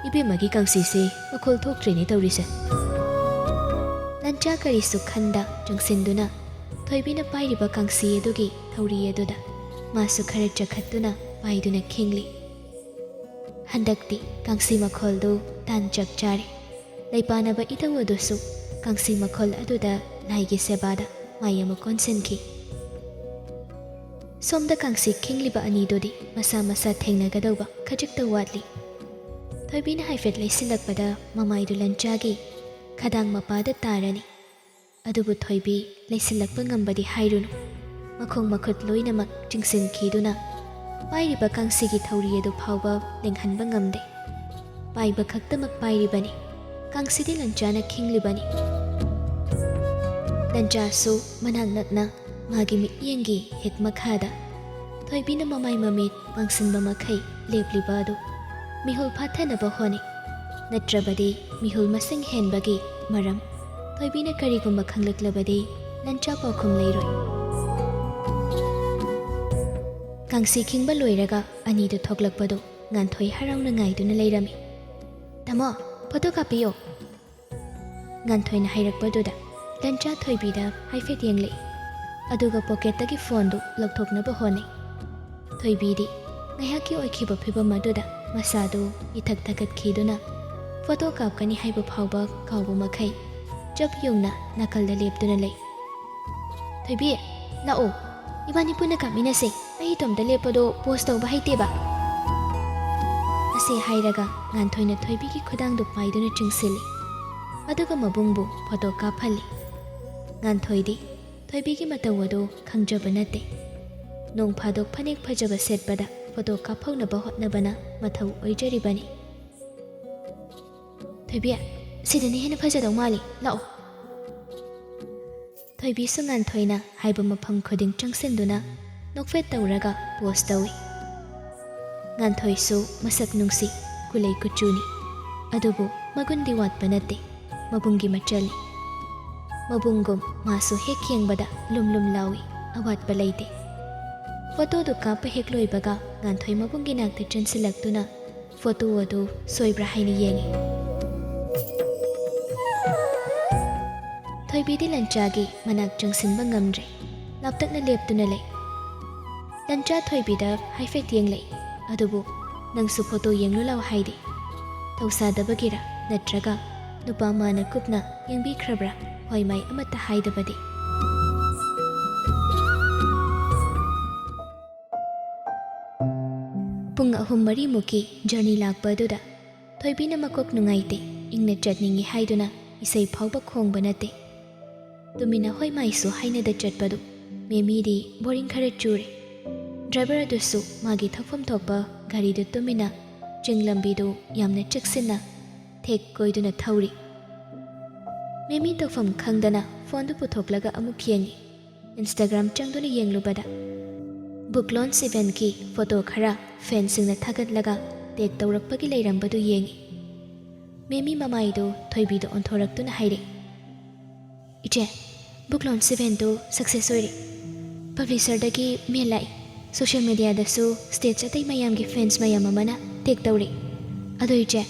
ꯏꯕꯦꯝꯃꯒꯤ ꯀꯥꯡꯁꯤꯁꯤ ꯃꯈꯣꯜ ꯊꯣꯛꯇ꯭ꯔꯦꯅꯦ ꯇꯧꯔꯤꯁꯦ꯫" ꯂꯟꯆꯥ ꯀꯔꯤꯁꯨ ꯈꯟꯗ ꯆꯪꯁꯤꯟꯗꯨꯅ ꯊꯣꯏꯕꯤꯅ ꯄꯥꯏꯔꯤꯕ ꯀꯥꯡꯁꯤ ꯑꯗꯨꯒꯤ ꯊꯧꯔꯤ ꯑꯗꯨꯗ ꯃꯥꯁꯨ ꯈꯔ ꯆꯈꯠꯇꯨꯅ ꯄꯥꯏꯗꯨꯅ ꯈꯤꯡꯂꯤ꯫ ꯍꯟꯗꯛꯇꯤ ꯀꯥꯡꯁꯤ ꯃꯈꯣꯜꯗꯨ ꯇꯥꯟ ꯆꯞ ꯆꯥꯔꯦ꯫ ꯂꯩꯄꯥꯅꯕ ꯏꯙꯧ ꯑꯗꯨꯁꯨ ꯀꯥꯡꯁꯤ ꯃꯈꯣꯜ ꯑꯗꯨꯗ ꯂꯥꯏꯒꯤ ꯁꯦꯕꯥꯗ ꯃꯥꯏ ꯑꯃ ꯀꯣꯟꯁꯤꯟꯈꯤ꯫ ꯁꯣꯝꯗ ꯀꯥꯡꯁꯤ ꯈꯤꯡꯂꯤꯕ ꯑꯅꯤꯗꯨꯗꯤ ꯃꯁꯥ ꯃꯁꯥ ꯊꯦꯡꯅꯒꯗꯧꯕ ꯈꯖꯤꯛꯇ ꯋꯥꯠꯂꯤ꯫ ꯊꯣꯏꯕꯤꯅ ꯍꯥꯏꯐꯦꯠ ꯂꯩꯁꯤꯜꯂꯛꯄꯗ ꯃꯃꯥꯏꯗꯨ ꯂꯟꯆꯥꯒꯤ ꯈꯗꯥꯡ ꯃꯄꯥꯗ ꯇꯥꯔꯅꯤ꯫ ꯑꯗꯨꯕꯨ ꯊꯣꯏꯕꯤ ꯂꯩꯁꯤꯜꯂꯛꯄ ꯉꯝꯕꯗꯤ ꯍꯥꯏꯔꯨꯅꯨ꯫ ꯃꯈꯣꯡ ꯃꯈꯨꯠ ꯂꯣꯏꯅꯃꯛ ꯆꯤꯡꯁꯤꯟꯈꯤꯗꯨꯅ ꯄꯥꯏꯔꯤꯕ ꯀꯥꯡꯁꯤꯒꯤ ꯊꯧꯔꯤ ꯑꯗꯨ ꯐꯥꯎꯕ ꯂꯦꯡꯍꯟꯕ ꯉꯝꯗꯦ꯫ ꯄꯥꯏꯕ ꯈꯛꯇꯃꯛ ꯄꯥꯏꯔꯤꯕꯅꯤ꯫ ꯀꯥꯡꯁꯤꯗꯤ ꯂꯟꯆꯥꯅ ꯈꯤꯡꯂꯤꯕꯅꯤ꯫ ꯂꯟꯆꯥꯁꯨ ꯃꯅꯥꯛ ꯅꯛꯅ ꯃꯥꯒꯤ ꯃꯤꯠꯌꯦꯡꯒꯤ ꯍꯦꯛ ꯃꯈꯥꯗ ꯊꯣꯏꯕꯤꯅ ꯃꯃꯥꯏ ꯃꯃꯤꯠ ꯄꯥꯡꯁꯤꯟꯕ ꯃꯈꯩ ꯂꯦꯞꯂꯤꯕ ꯑꯗꯨ ꯃꯤꯍꯨꯜ ꯐꯥꯊꯅꯕ ꯍꯣꯠꯅꯩ꯫ ꯅꯠꯇ꯭ꯔꯕꯗꯤ ꯃꯤꯍꯨꯜ ꯃꯁꯤꯡ ꯍꯦꯟꯕꯒꯤ ꯃꯔꯝ ꯊꯣꯏꯕꯤꯅ ꯀꯔꯤꯒꯨꯝꯕ ꯈꯪꯂꯛꯂꯕꯗꯤ ꯂꯟꯆꯥ ꯄꯥꯎꯈꯨꯝ ꯂꯩꯔꯣꯏ꯫ ꯀꯥꯡꯁꯤ ꯈꯤꯡꯕ ꯂꯣꯏꯔꯒ ꯑꯅꯤꯗꯨ ꯊꯣꯛꯂꯛꯄꯗꯨ ꯉꯥꯟꯊꯣꯏ ꯍꯔꯥꯎꯅ ꯉꯥꯏꯗꯨꯅ ꯂꯩꯔꯝꯃꯤ꯫ "ꯇꯥꯃꯣ, ꯐꯣꯇꯣ ꯀꯥꯞꯄꯤꯌꯣ," ꯉꯥꯟꯊꯣꯏꯅ ꯍꯥꯏꯔꯛꯄꯗꯨꯗ ꯂꯟꯆꯥ ꯊꯣꯏꯕꯤꯗ ꯍꯥꯏꯐꯦꯠ ꯌꯦꯡꯂꯛꯏ꯫ ꯑꯗꯨꯒ ꯄꯣꯀꯦꯠꯇꯒꯤ ꯐꯣꯟꯗꯨ ꯂꯧꯊꯣꯛꯅꯕ ꯍꯣꯠꯅꯩ꯫ ꯊꯣꯏꯕꯤꯗꯤ ꯉꯥꯏꯍꯥꯛꯀꯤ ꯑꯣꯏꯈꯤꯕ ꯐꯤꯚꯝ ꯑꯗꯨꯗ ꯃꯁꯥꯗꯨ ꯏꯊꯛ ꯊꯀꯠꯈꯤꯗꯨꯅ ꯐꯣꯇꯣ ꯀꯥꯞꯀꯅꯤ ꯍꯥꯏꯕ ꯐꯥꯎꯕ ꯀꯥꯎꯕ ꯃꯈꯩ ꯆꯞ ꯌꯨꯡꯅ ꯅꯥꯀꯜꯗ ꯂꯦꯞꯇꯨꯅ ꯂꯩ꯫ "ꯊꯣꯏꯕꯤ, ꯂꯥꯛꯑꯣ, ꯏꯕꯥꯅꯤ ꯄꯨꯟꯅ ꯀꯥꯞꯃꯤꯟꯅꯁꯦ꯫ ꯑꯩ ꯏꯇꯣꯝꯇ ꯂꯦꯞꯄꯗꯣ ꯄꯣꯁ ꯇꯧꯕ ꯍꯩꯇꯦꯕ," ꯑꯁꯤ ꯍꯥꯏꯔꯒ ꯉꯥꯟꯊꯣꯏꯅ ꯊꯣꯏꯕꯤꯒꯤ ꯈꯨꯗꯥꯡꯗꯨ ꯄꯥꯏꯗꯨꯅ ꯆꯤꯡꯁꯤꯜꯂꯤ꯫ ꯑꯗꯨꯒ ꯃꯕꯨꯡꯕꯨ ꯐꯣꯇꯣ ꯀꯥꯞꯍꯜꯂꯤ꯫ ꯉꯥꯟꯊꯣꯏꯗꯤ ꯊꯣꯏꯕꯤꯒꯤ ꯃꯇꯧ ꯑꯗꯨ ꯈꯪꯖꯕ ꯅꯠꯇꯦ꯫ ꯅꯣꯡ ꯐꯥꯗꯣꯛ ꯐꯅꯦꯛ ꯐꯖꯕ ꯁꯦꯠꯄꯗ ꯐꯣꯇꯣ ꯀꯥꯞꯍꯧꯅꯕ ꯍꯣꯠꯅꯕꯅ ꯃꯊꯧ ꯑꯣꯏꯖꯔꯤꯕꯅꯤ꯫ "ꯊꯣꯏꯕꯤ, ꯁꯤꯗꯅ ꯍꯦꯟꯅ ꯐꯖꯗꯧ ꯃꯥꯜꯂꯤ, ꯂꯥꯛꯑꯣ꯫" ꯊꯣꯏꯕꯤꯁꯨ ꯉꯥꯟꯊꯣꯏꯅ ꯍꯥꯏꯕ ꯃꯐꯝ ꯈꯨꯗꯤꯡ ꯆꯪꯁꯤꯟꯗꯨꯅ ꯅꯣꯛꯐꯦꯠ ꯇꯧꯔꯒ ꯄꯣꯁ ꯇꯧꯏ꯫ ꯉꯥꯟꯊꯣꯏꯁꯨ ꯃꯁꯛ ꯅꯨꯡꯁꯤ, ꯀꯨꯂꯩ ꯀꯨꯆꯨꯅꯤ꯫ ꯑꯗꯨꯕꯨ ꯃꯒꯨꯟꯗꯤ ꯋꯥꯠꯄ ꯅꯠꯇꯦ, ꯃꯕꯨꯡꯒꯤ ꯃꯆꯜꯅꯤ꯫ ꯃꯕꯨꯡꯒꯨꯝ ꯃꯥꯁꯨ ꯍꯦꯛ ꯌꯦꯡꯕꯗ ꯂꯨꯝ ꯂꯨꯝ ꯂꯥꯎꯏ, ꯑꯋꯥꯠꯄ ꯂꯩꯇꯦ꯫ ꯐꯣꯇꯣꯗꯨ ꯀꯥꯞꯄ ꯍꯦꯛ ꯂꯣꯏꯕꯒ ꯉꯥꯟꯊꯣꯏ ꯃꯕꯨꯡꯒꯤ ꯅꯥꯛꯇ ꯆꯦꯟꯁꯤꯜꯂꯛꯇꯨꯅ ꯐꯣꯇꯣ ꯑꯗꯨ ꯁꯣꯏꯕ꯭ꯔꯥ ꯍꯥꯏꯅ ꯌꯦꯡꯏ꯫ ꯊꯣꯏꯕꯤꯗꯤ ꯂꯟꯆꯥꯒꯤ ꯃꯅꯥꯛ ꯆꯪꯁꯤꯟꯕ ꯉꯝꯗ꯭ꯔꯦ, ꯂꯥꯞꯇꯛꯅ ꯂꯦꯞꯇꯨꯅ ꯂꯩ꯫ ꯂꯟꯆꯥ ꯊꯣꯏꯕꯤꯗ ꯍꯥꯏꯐꯦꯠ ꯌꯦꯡꯂꯛꯏ, ꯑꯗꯨꯕꯨ "ꯅꯪꯁꯨ ꯐꯣꯇꯣ ꯌꯦꯡꯂꯨ ꯂꯥꯎ" ꯍꯥꯏꯗꯦ꯫ ꯊꯧꯁꯥꯗꯕꯒꯤꯔ ꯅꯠꯇ꯭ꯔꯒ ꯅꯨꯄꯥ ꯃꯥꯅ ꯀꯨꯞꯅ ꯌꯦꯡꯕꯤꯈ꯭ꯔꯕ꯭ꯔꯥ, ꯍꯣꯏ ꯃꯥꯏ ꯑꯃꯠꯇ ꯍꯥꯏꯗꯕꯗꯤ꯫ ꯄꯨꯡ ꯑꯍꯨꯝ ꯃꯔꯤꯃꯨꯛꯀꯤ ꯖꯔꯅꯤ ꯂꯥꯛꯄ ꯑꯗꯨꯗ ꯊꯣꯏꯕꯤꯅ ꯃꯀꯣꯛ ꯅꯨꯡꯉꯥꯏꯇꯦ, ꯏꯪꯅ ꯆꯠꯅꯤꯡꯏ ꯍꯥꯏꯗꯨꯅ ꯏꯁꯩ ꯐꯥꯎꯕ ꯈꯣꯡꯕ ꯅꯠꯇꯦ꯫ ꯇꯨꯃꯤꯟꯅ ꯍꯣꯏ ꯃꯥꯏꯁꯨ ꯍꯥꯏꯅꯗ ꯆꯠꯄꯗꯨ ꯃꯦꯃꯤꯗꯤ ꯕꯣꯔꯤꯡ ꯈꯔ ꯆꯨꯔꯦ꯫ ꯗ꯭ꯔꯥꯏꯚꯔ ꯑꯗꯨꯁꯨ ꯃꯥꯒꯤ ꯊꯧꯐꯝ ꯊꯣꯛꯄ ꯒꯥꯔꯤꯗꯨ ꯇꯨꯃꯤꯟꯅ ꯆꯤꯡ ꯂꯝꯕꯤꯗꯨ ꯌꯥꯝꯅ ꯆꯦꯛꯁꯤꯟꯅ ꯊꯦꯛ ꯀꯣꯏꯗꯨꯅ ꯊꯧꯔꯤ꯫ ꯃꯦꯃꯤ ꯇꯧꯐꯝ ꯈꯪꯗꯅ ꯐꯣꯟꯗꯨ ꯄꯨꯊꯣꯛꯂꯒ ꯑꯃꯨꯛ ꯌꯦꯡꯏ꯫ ꯏꯟꯁꯇꯥꯒ꯭ꯔꯥꯝ ꯆꯪꯗꯨꯅ ꯌꯦꯡꯂꯨꯕꯗ ꯕꯨꯛ ꯂꯣꯟꯆ ꯏꯚꯦꯟꯠꯀꯤ ꯐꯣꯇꯣ ꯈꯔ ꯐꯦꯟꯁꯤꯡꯅ ꯊꯥꯒꯠꯂꯒ ꯇꯦꯒ ꯇꯧꯔꯛꯄꯒꯤ ꯂꯩꯔꯝꯕꯗꯨ ꯌꯦꯡꯏ꯫ ꯃꯦꯃꯤ ꯃꯃꯥꯏꯗꯨ ꯊꯣꯏꯕꯤꯗ ꯑꯣꯟꯊꯣꯔꯛꯇꯨꯅ ꯍꯥꯏꯔꯛꯏ, "ꯏꯆꯦ, ꯕꯨꯛ ꯂꯣꯟꯆ ꯏꯚꯦꯟꯠꯇꯨ ꯁꯛꯁꯦꯁ ꯑꯣꯏꯔꯦ꯫ ꯄꯕ꯭ꯂꯤꯁꯔꯗꯒꯤ ꯃꯦꯜ ꯂꯥꯛꯏ꯫ ꯁꯣꯁꯤꯌꯦꯜ ꯃꯦꯗꯤꯌꯥꯗꯁꯨ ꯁ꯭ꯇꯦꯠꯁ ꯑꯇꯩ ꯃꯌꯥꯝꯒꯤ ꯐꯦꯟꯁ ꯃꯌꯥꯝ ꯑꯃꯅ ꯇꯦꯒ ꯇꯧꯔꯤ꯫ ꯑꯗꯣ ꯏꯆꯦ,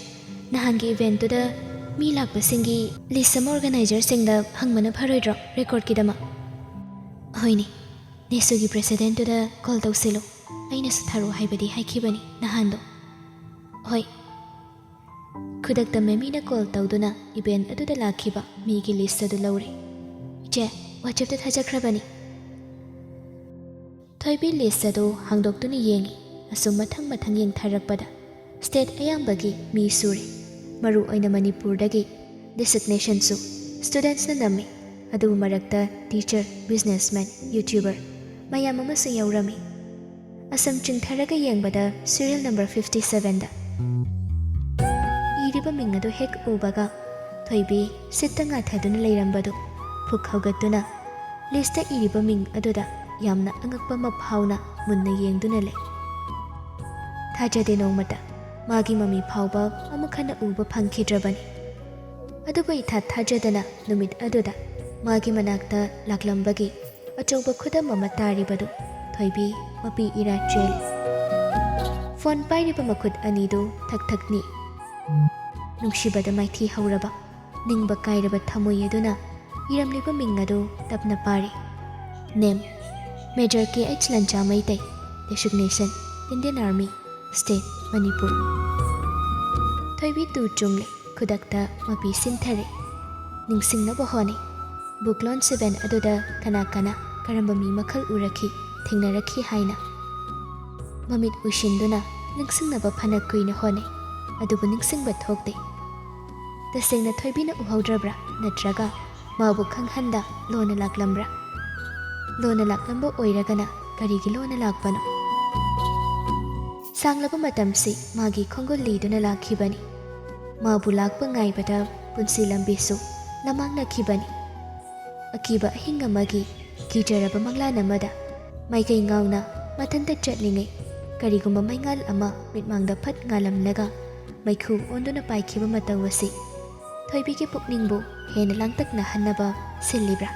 ꯅꯍꯥꯟꯒꯤ ꯏꯚꯦꯟꯠꯇꯨꯗ ꯃꯤ ꯂꯥꯛꯄꯁꯤꯡꯒꯤ ꯂꯤꯁ ꯑꯃ ꯑꯣꯔꯒꯅꯥꯏꯖꯔꯁꯤꯡꯗ ꯍꯪꯕꯅ ꯐꯔꯣꯏꯗ꯭ꯔꯣ, ꯔꯦꯀꯣꯔꯗꯀꯤꯗꯃꯛ? ꯍꯣꯏꯅꯦ, ꯅꯦꯁꯨꯒꯤ ꯄ꯭ꯔꯦꯁꯤꯗꯦꯟꯠꯇꯨꯗ ꯀꯣꯜ ꯇꯧꯁꯤꯜꯂꯨ꯫ ꯑꯩꯅꯁꯨ ꯊꯥꯔꯛꯑꯣ ꯍꯥꯏꯕꯗꯤ ꯍꯥꯏꯈꯤꯕꯅꯤ ꯅꯍꯥꯟꯗꯣ꯫ ꯍꯣꯏ꯫ ꯈꯨꯗꯛꯇ ꯃꯦꯃꯤꯅ ꯀꯣꯜ ꯇꯧꯗꯨꯅ ꯏꯚꯦꯟꯠ ꯑꯗꯨꯗ ꯂꯥꯛꯈꯤꯕ ꯃꯤꯒꯤ ꯂꯤꯁ ꯑꯗꯨ ꯂꯧꯔꯦ꯫ ꯏꯆꯦ, ꯋꯥꯆꯦꯞꯇ ꯊꯥꯖꯈ꯭ꯔꯕꯅꯤ꯫ ꯊꯣꯏꯕꯤ ꯂꯤꯁ ꯑꯗꯨ ꯍꯥꯡꯗꯣꯛꯇꯨꯅ ꯌꯦꯡꯉꯤ꯫ ꯑꯁꯨꯝ ꯃꯊꯪ ꯃꯊꯪ ꯌꯦꯡꯊꯔꯛꯄꯗ ꯁ꯭ꯇꯦꯠ ꯑꯌꯥꯝꯕꯒꯤ ꯃꯤ ꯁꯨꯔꯦ꯫ ꯃꯔꯨ ꯑꯣꯏꯅ ꯃꯅꯤꯄꯨꯔꯗꯒꯤ ꯗꯤꯁꯤꯒꯅꯦꯁꯟꯁꯨ ꯁ꯭ꯇꯨꯗꯦꯟꯠꯁꯅ ꯅꯝꯃꯤ꯫ ꯑꯗꯨꯕꯨ ꯃꯔꯛꯇ ꯇꯤꯆꯔ, ꯕꯤꯖꯤꯅꯦꯁꯃꯦꯟ, ꯌꯨꯇ꯭ꯌꯨꯕꯔ ꯃꯌꯥꯝ ꯑꯃꯁꯨ ꯌꯥꯎꯔꯝꯃꯤ꯫ ꯑꯁꯨꯝ ꯆꯤꯡꯊꯔꯒ ꯌꯦꯡꯕꯗ ꯁꯤꯔꯤꯌꯦꯜ ꯅꯝꯕꯔ ꯐꯤꯐꯇꯤ ꯁꯚꯦꯟꯗ ꯏꯔꯤꯕ ꯃꯤꯡ ꯑꯗꯨ ꯍꯦꯛ ꯎꯕꯒ ꯊꯣꯏꯕꯤ ꯁꯤꯠꯇ ꯉꯥꯊꯗꯨꯅ ꯂꯩꯔꯝꯕꯗꯨ ꯐꯨꯛ ꯍꯧꯒꯠꯇꯨꯅ ꯂꯤꯁꯇ ꯏꯔꯤꯕ ꯃꯤꯡ ꯑꯗꯨꯗ ꯌꯥꯝꯅ ꯑꯉꯛꯄ ꯑꯃ ꯐꯥꯎꯅ ꯃꯨꯟꯅ ꯌꯦꯡꯗꯨꯅ ꯂꯩ꯫ ꯊꯥꯖꯗꯦ ꯅꯣꯡꯃꯇ꯫ ꯃꯥꯒꯤ ꯃꯃꯤ ꯐꯥꯎꯕ ꯑꯃꯨꯛ ꯍꯟꯅ ꯎꯕ ꯐꯪꯈꯤꯗ꯭ꯔꯕꯅꯤ꯫ ꯑꯗꯨꯕꯨ ꯏꯊꯥ ꯊꯥꯖꯗꯅ ꯅꯨꯃꯤꯠ ꯑꯗꯨꯗ ꯃꯥꯒꯤ ꯃꯅꯥꯛꯇ ꯂꯥꯛꯂꯝꯕꯒꯤ ꯑꯆꯧꯕ ꯈꯨꯗꯝ ꯑꯃ ꯇꯥꯔꯤꯕꯗꯨ ꯊꯣꯏꯕꯤ ꯃꯄꯤ ꯏꯔꯥ ꯆꯦꯜꯂꯤ꯫ ꯐꯣꯟ ꯄꯥꯏꯔꯤꯕ ꯃꯈꯨꯠ ꯑꯅꯤꯗꯨ ꯊꯛ ꯊꯛ ꯅꯤꯛꯏ꯫ ꯅꯨꯡꯁꯤꯕꯗ ꯃꯥꯏꯊꯤ ꯍꯧꯔꯕ, ꯅꯤꯡꯕ ꯀꯥꯏꯔꯕ ꯊꯃꯣꯏ ꯑꯗꯨꯅ ꯏꯔꯝꯂꯤꯕ ꯃꯤꯡ ꯑꯗꯨ ꯇꯞꯅ ꯄꯥꯔꯤ꯫ Name, major K H Lancha Meitei, designation, Indian army, state, Manipur. ꯊꯣꯏꯕꯤ ꯇꯨ ꯆꯨꯡꯂꯦ꯫ ꯈꯨꯗꯛꯇ ꯃꯄꯤ ꯁꯤꯟꯊꯔꯦ꯫ ꯅꯤꯡꯁꯤꯡꯅꯕ ꯍꯣꯠꯅꯩ꯫ ꯕꯨꯛ ꯂꯣꯟ ꯁꯚꯦꯟ ꯑꯗꯨꯗ ꯀꯅꯥ ꯀꯅꯥ, ꯀꯔꯝꯕ ꯃꯤ ꯃꯈꯜ ꯎꯔꯛꯈꯤ, ꯊꯦꯡꯅꯔꯛꯈꯤ ꯍꯥꯏꯅ꯫ ꯃꯃꯤꯠ ꯎꯏꯁꯤꯟꯗꯨꯅ ꯅꯤꯡꯁꯤꯡꯅꯕ ꯐꯅ ꯀꯨꯏꯅ ꯍꯣꯠꯅꯩ, ꯑꯗꯨꯕꯨ ꯅꯤꯡꯁꯤꯡꯕ ꯊꯣꯛꯇꯦ꯫ ꯇꯁꯦꯡꯅ ꯊꯣꯏꯕꯤꯅ ꯎꯍꯧꯗ꯭ꯔꯕ꯭ꯔꯥ, ꯅꯠꯇ꯭ꯔꯒ ꯃꯥꯕꯨ ꯈꯪꯍꯟꯗ ꯂꯣꯟꯅ ꯂꯥꯛꯂꯝꯕ꯭ꯔꯥ? ꯂꯣꯟꯅ ꯂꯥꯛꯂꯝꯕ ꯑꯣꯏꯔꯒꯅ ꯀꯔꯤꯒꯤ ꯂꯣꯟꯅ ꯂꯥꯛꯄꯅꯣ? ꯁꯥꯡꯂꯕ ꯃꯇꯝꯁꯤ ꯃꯥꯒꯤ ꯈꯣꯡꯒꯨꯜ ꯂꯤꯗꯨꯅ ꯂꯥꯛꯈꯤꯕꯅꯤ꯫ ꯃꯥꯕꯨ ꯂꯥꯛꯄ ꯉꯥꯏꯕꯗ ꯄꯨꯟꯁꯤ ꯂꯝꯕꯤꯁꯨ ꯂꯃꯥꯡꯅꯈꯤꯕꯅꯤ꯫ ꯑꯀꯤꯕ ꯑꯍꯤꯡ ꯑꯃꯒꯤ ꯀꯤꯖꯔꯕ ꯃꯪꯂꯥꯟ ꯑꯃꯗ ꯃꯥꯏꯀꯩ ꯉꯥꯎꯅ ꯃꯊꯟꯇ ꯆꯠꯂꯤꯉꯩ, ꯀꯔꯤꯒꯨꯝꯕ ꯃꯩꯉꯥꯜ ꯑꯃ ꯃꯤꯠꯃꯥꯡꯗ ꯐꯠ ꯉꯥꯜꯂꯝꯂꯒ ꯃꯩꯈꯨ ꯑꯣꯟꯗꯨꯅ ꯄꯥꯏꯈꯤꯕ ꯃꯇꯧ ꯑꯁꯤ ꯊꯣꯏꯕꯤꯒꯤ ꯄꯨꯛꯅꯤꯡꯕꯨ ꯍꯦꯟꯅ ꯂꯥꯡꯇꯛꯅꯍꯟꯅꯕ ꯁꯤꯜꯂꯤꯕ꯭ꯔꯥ?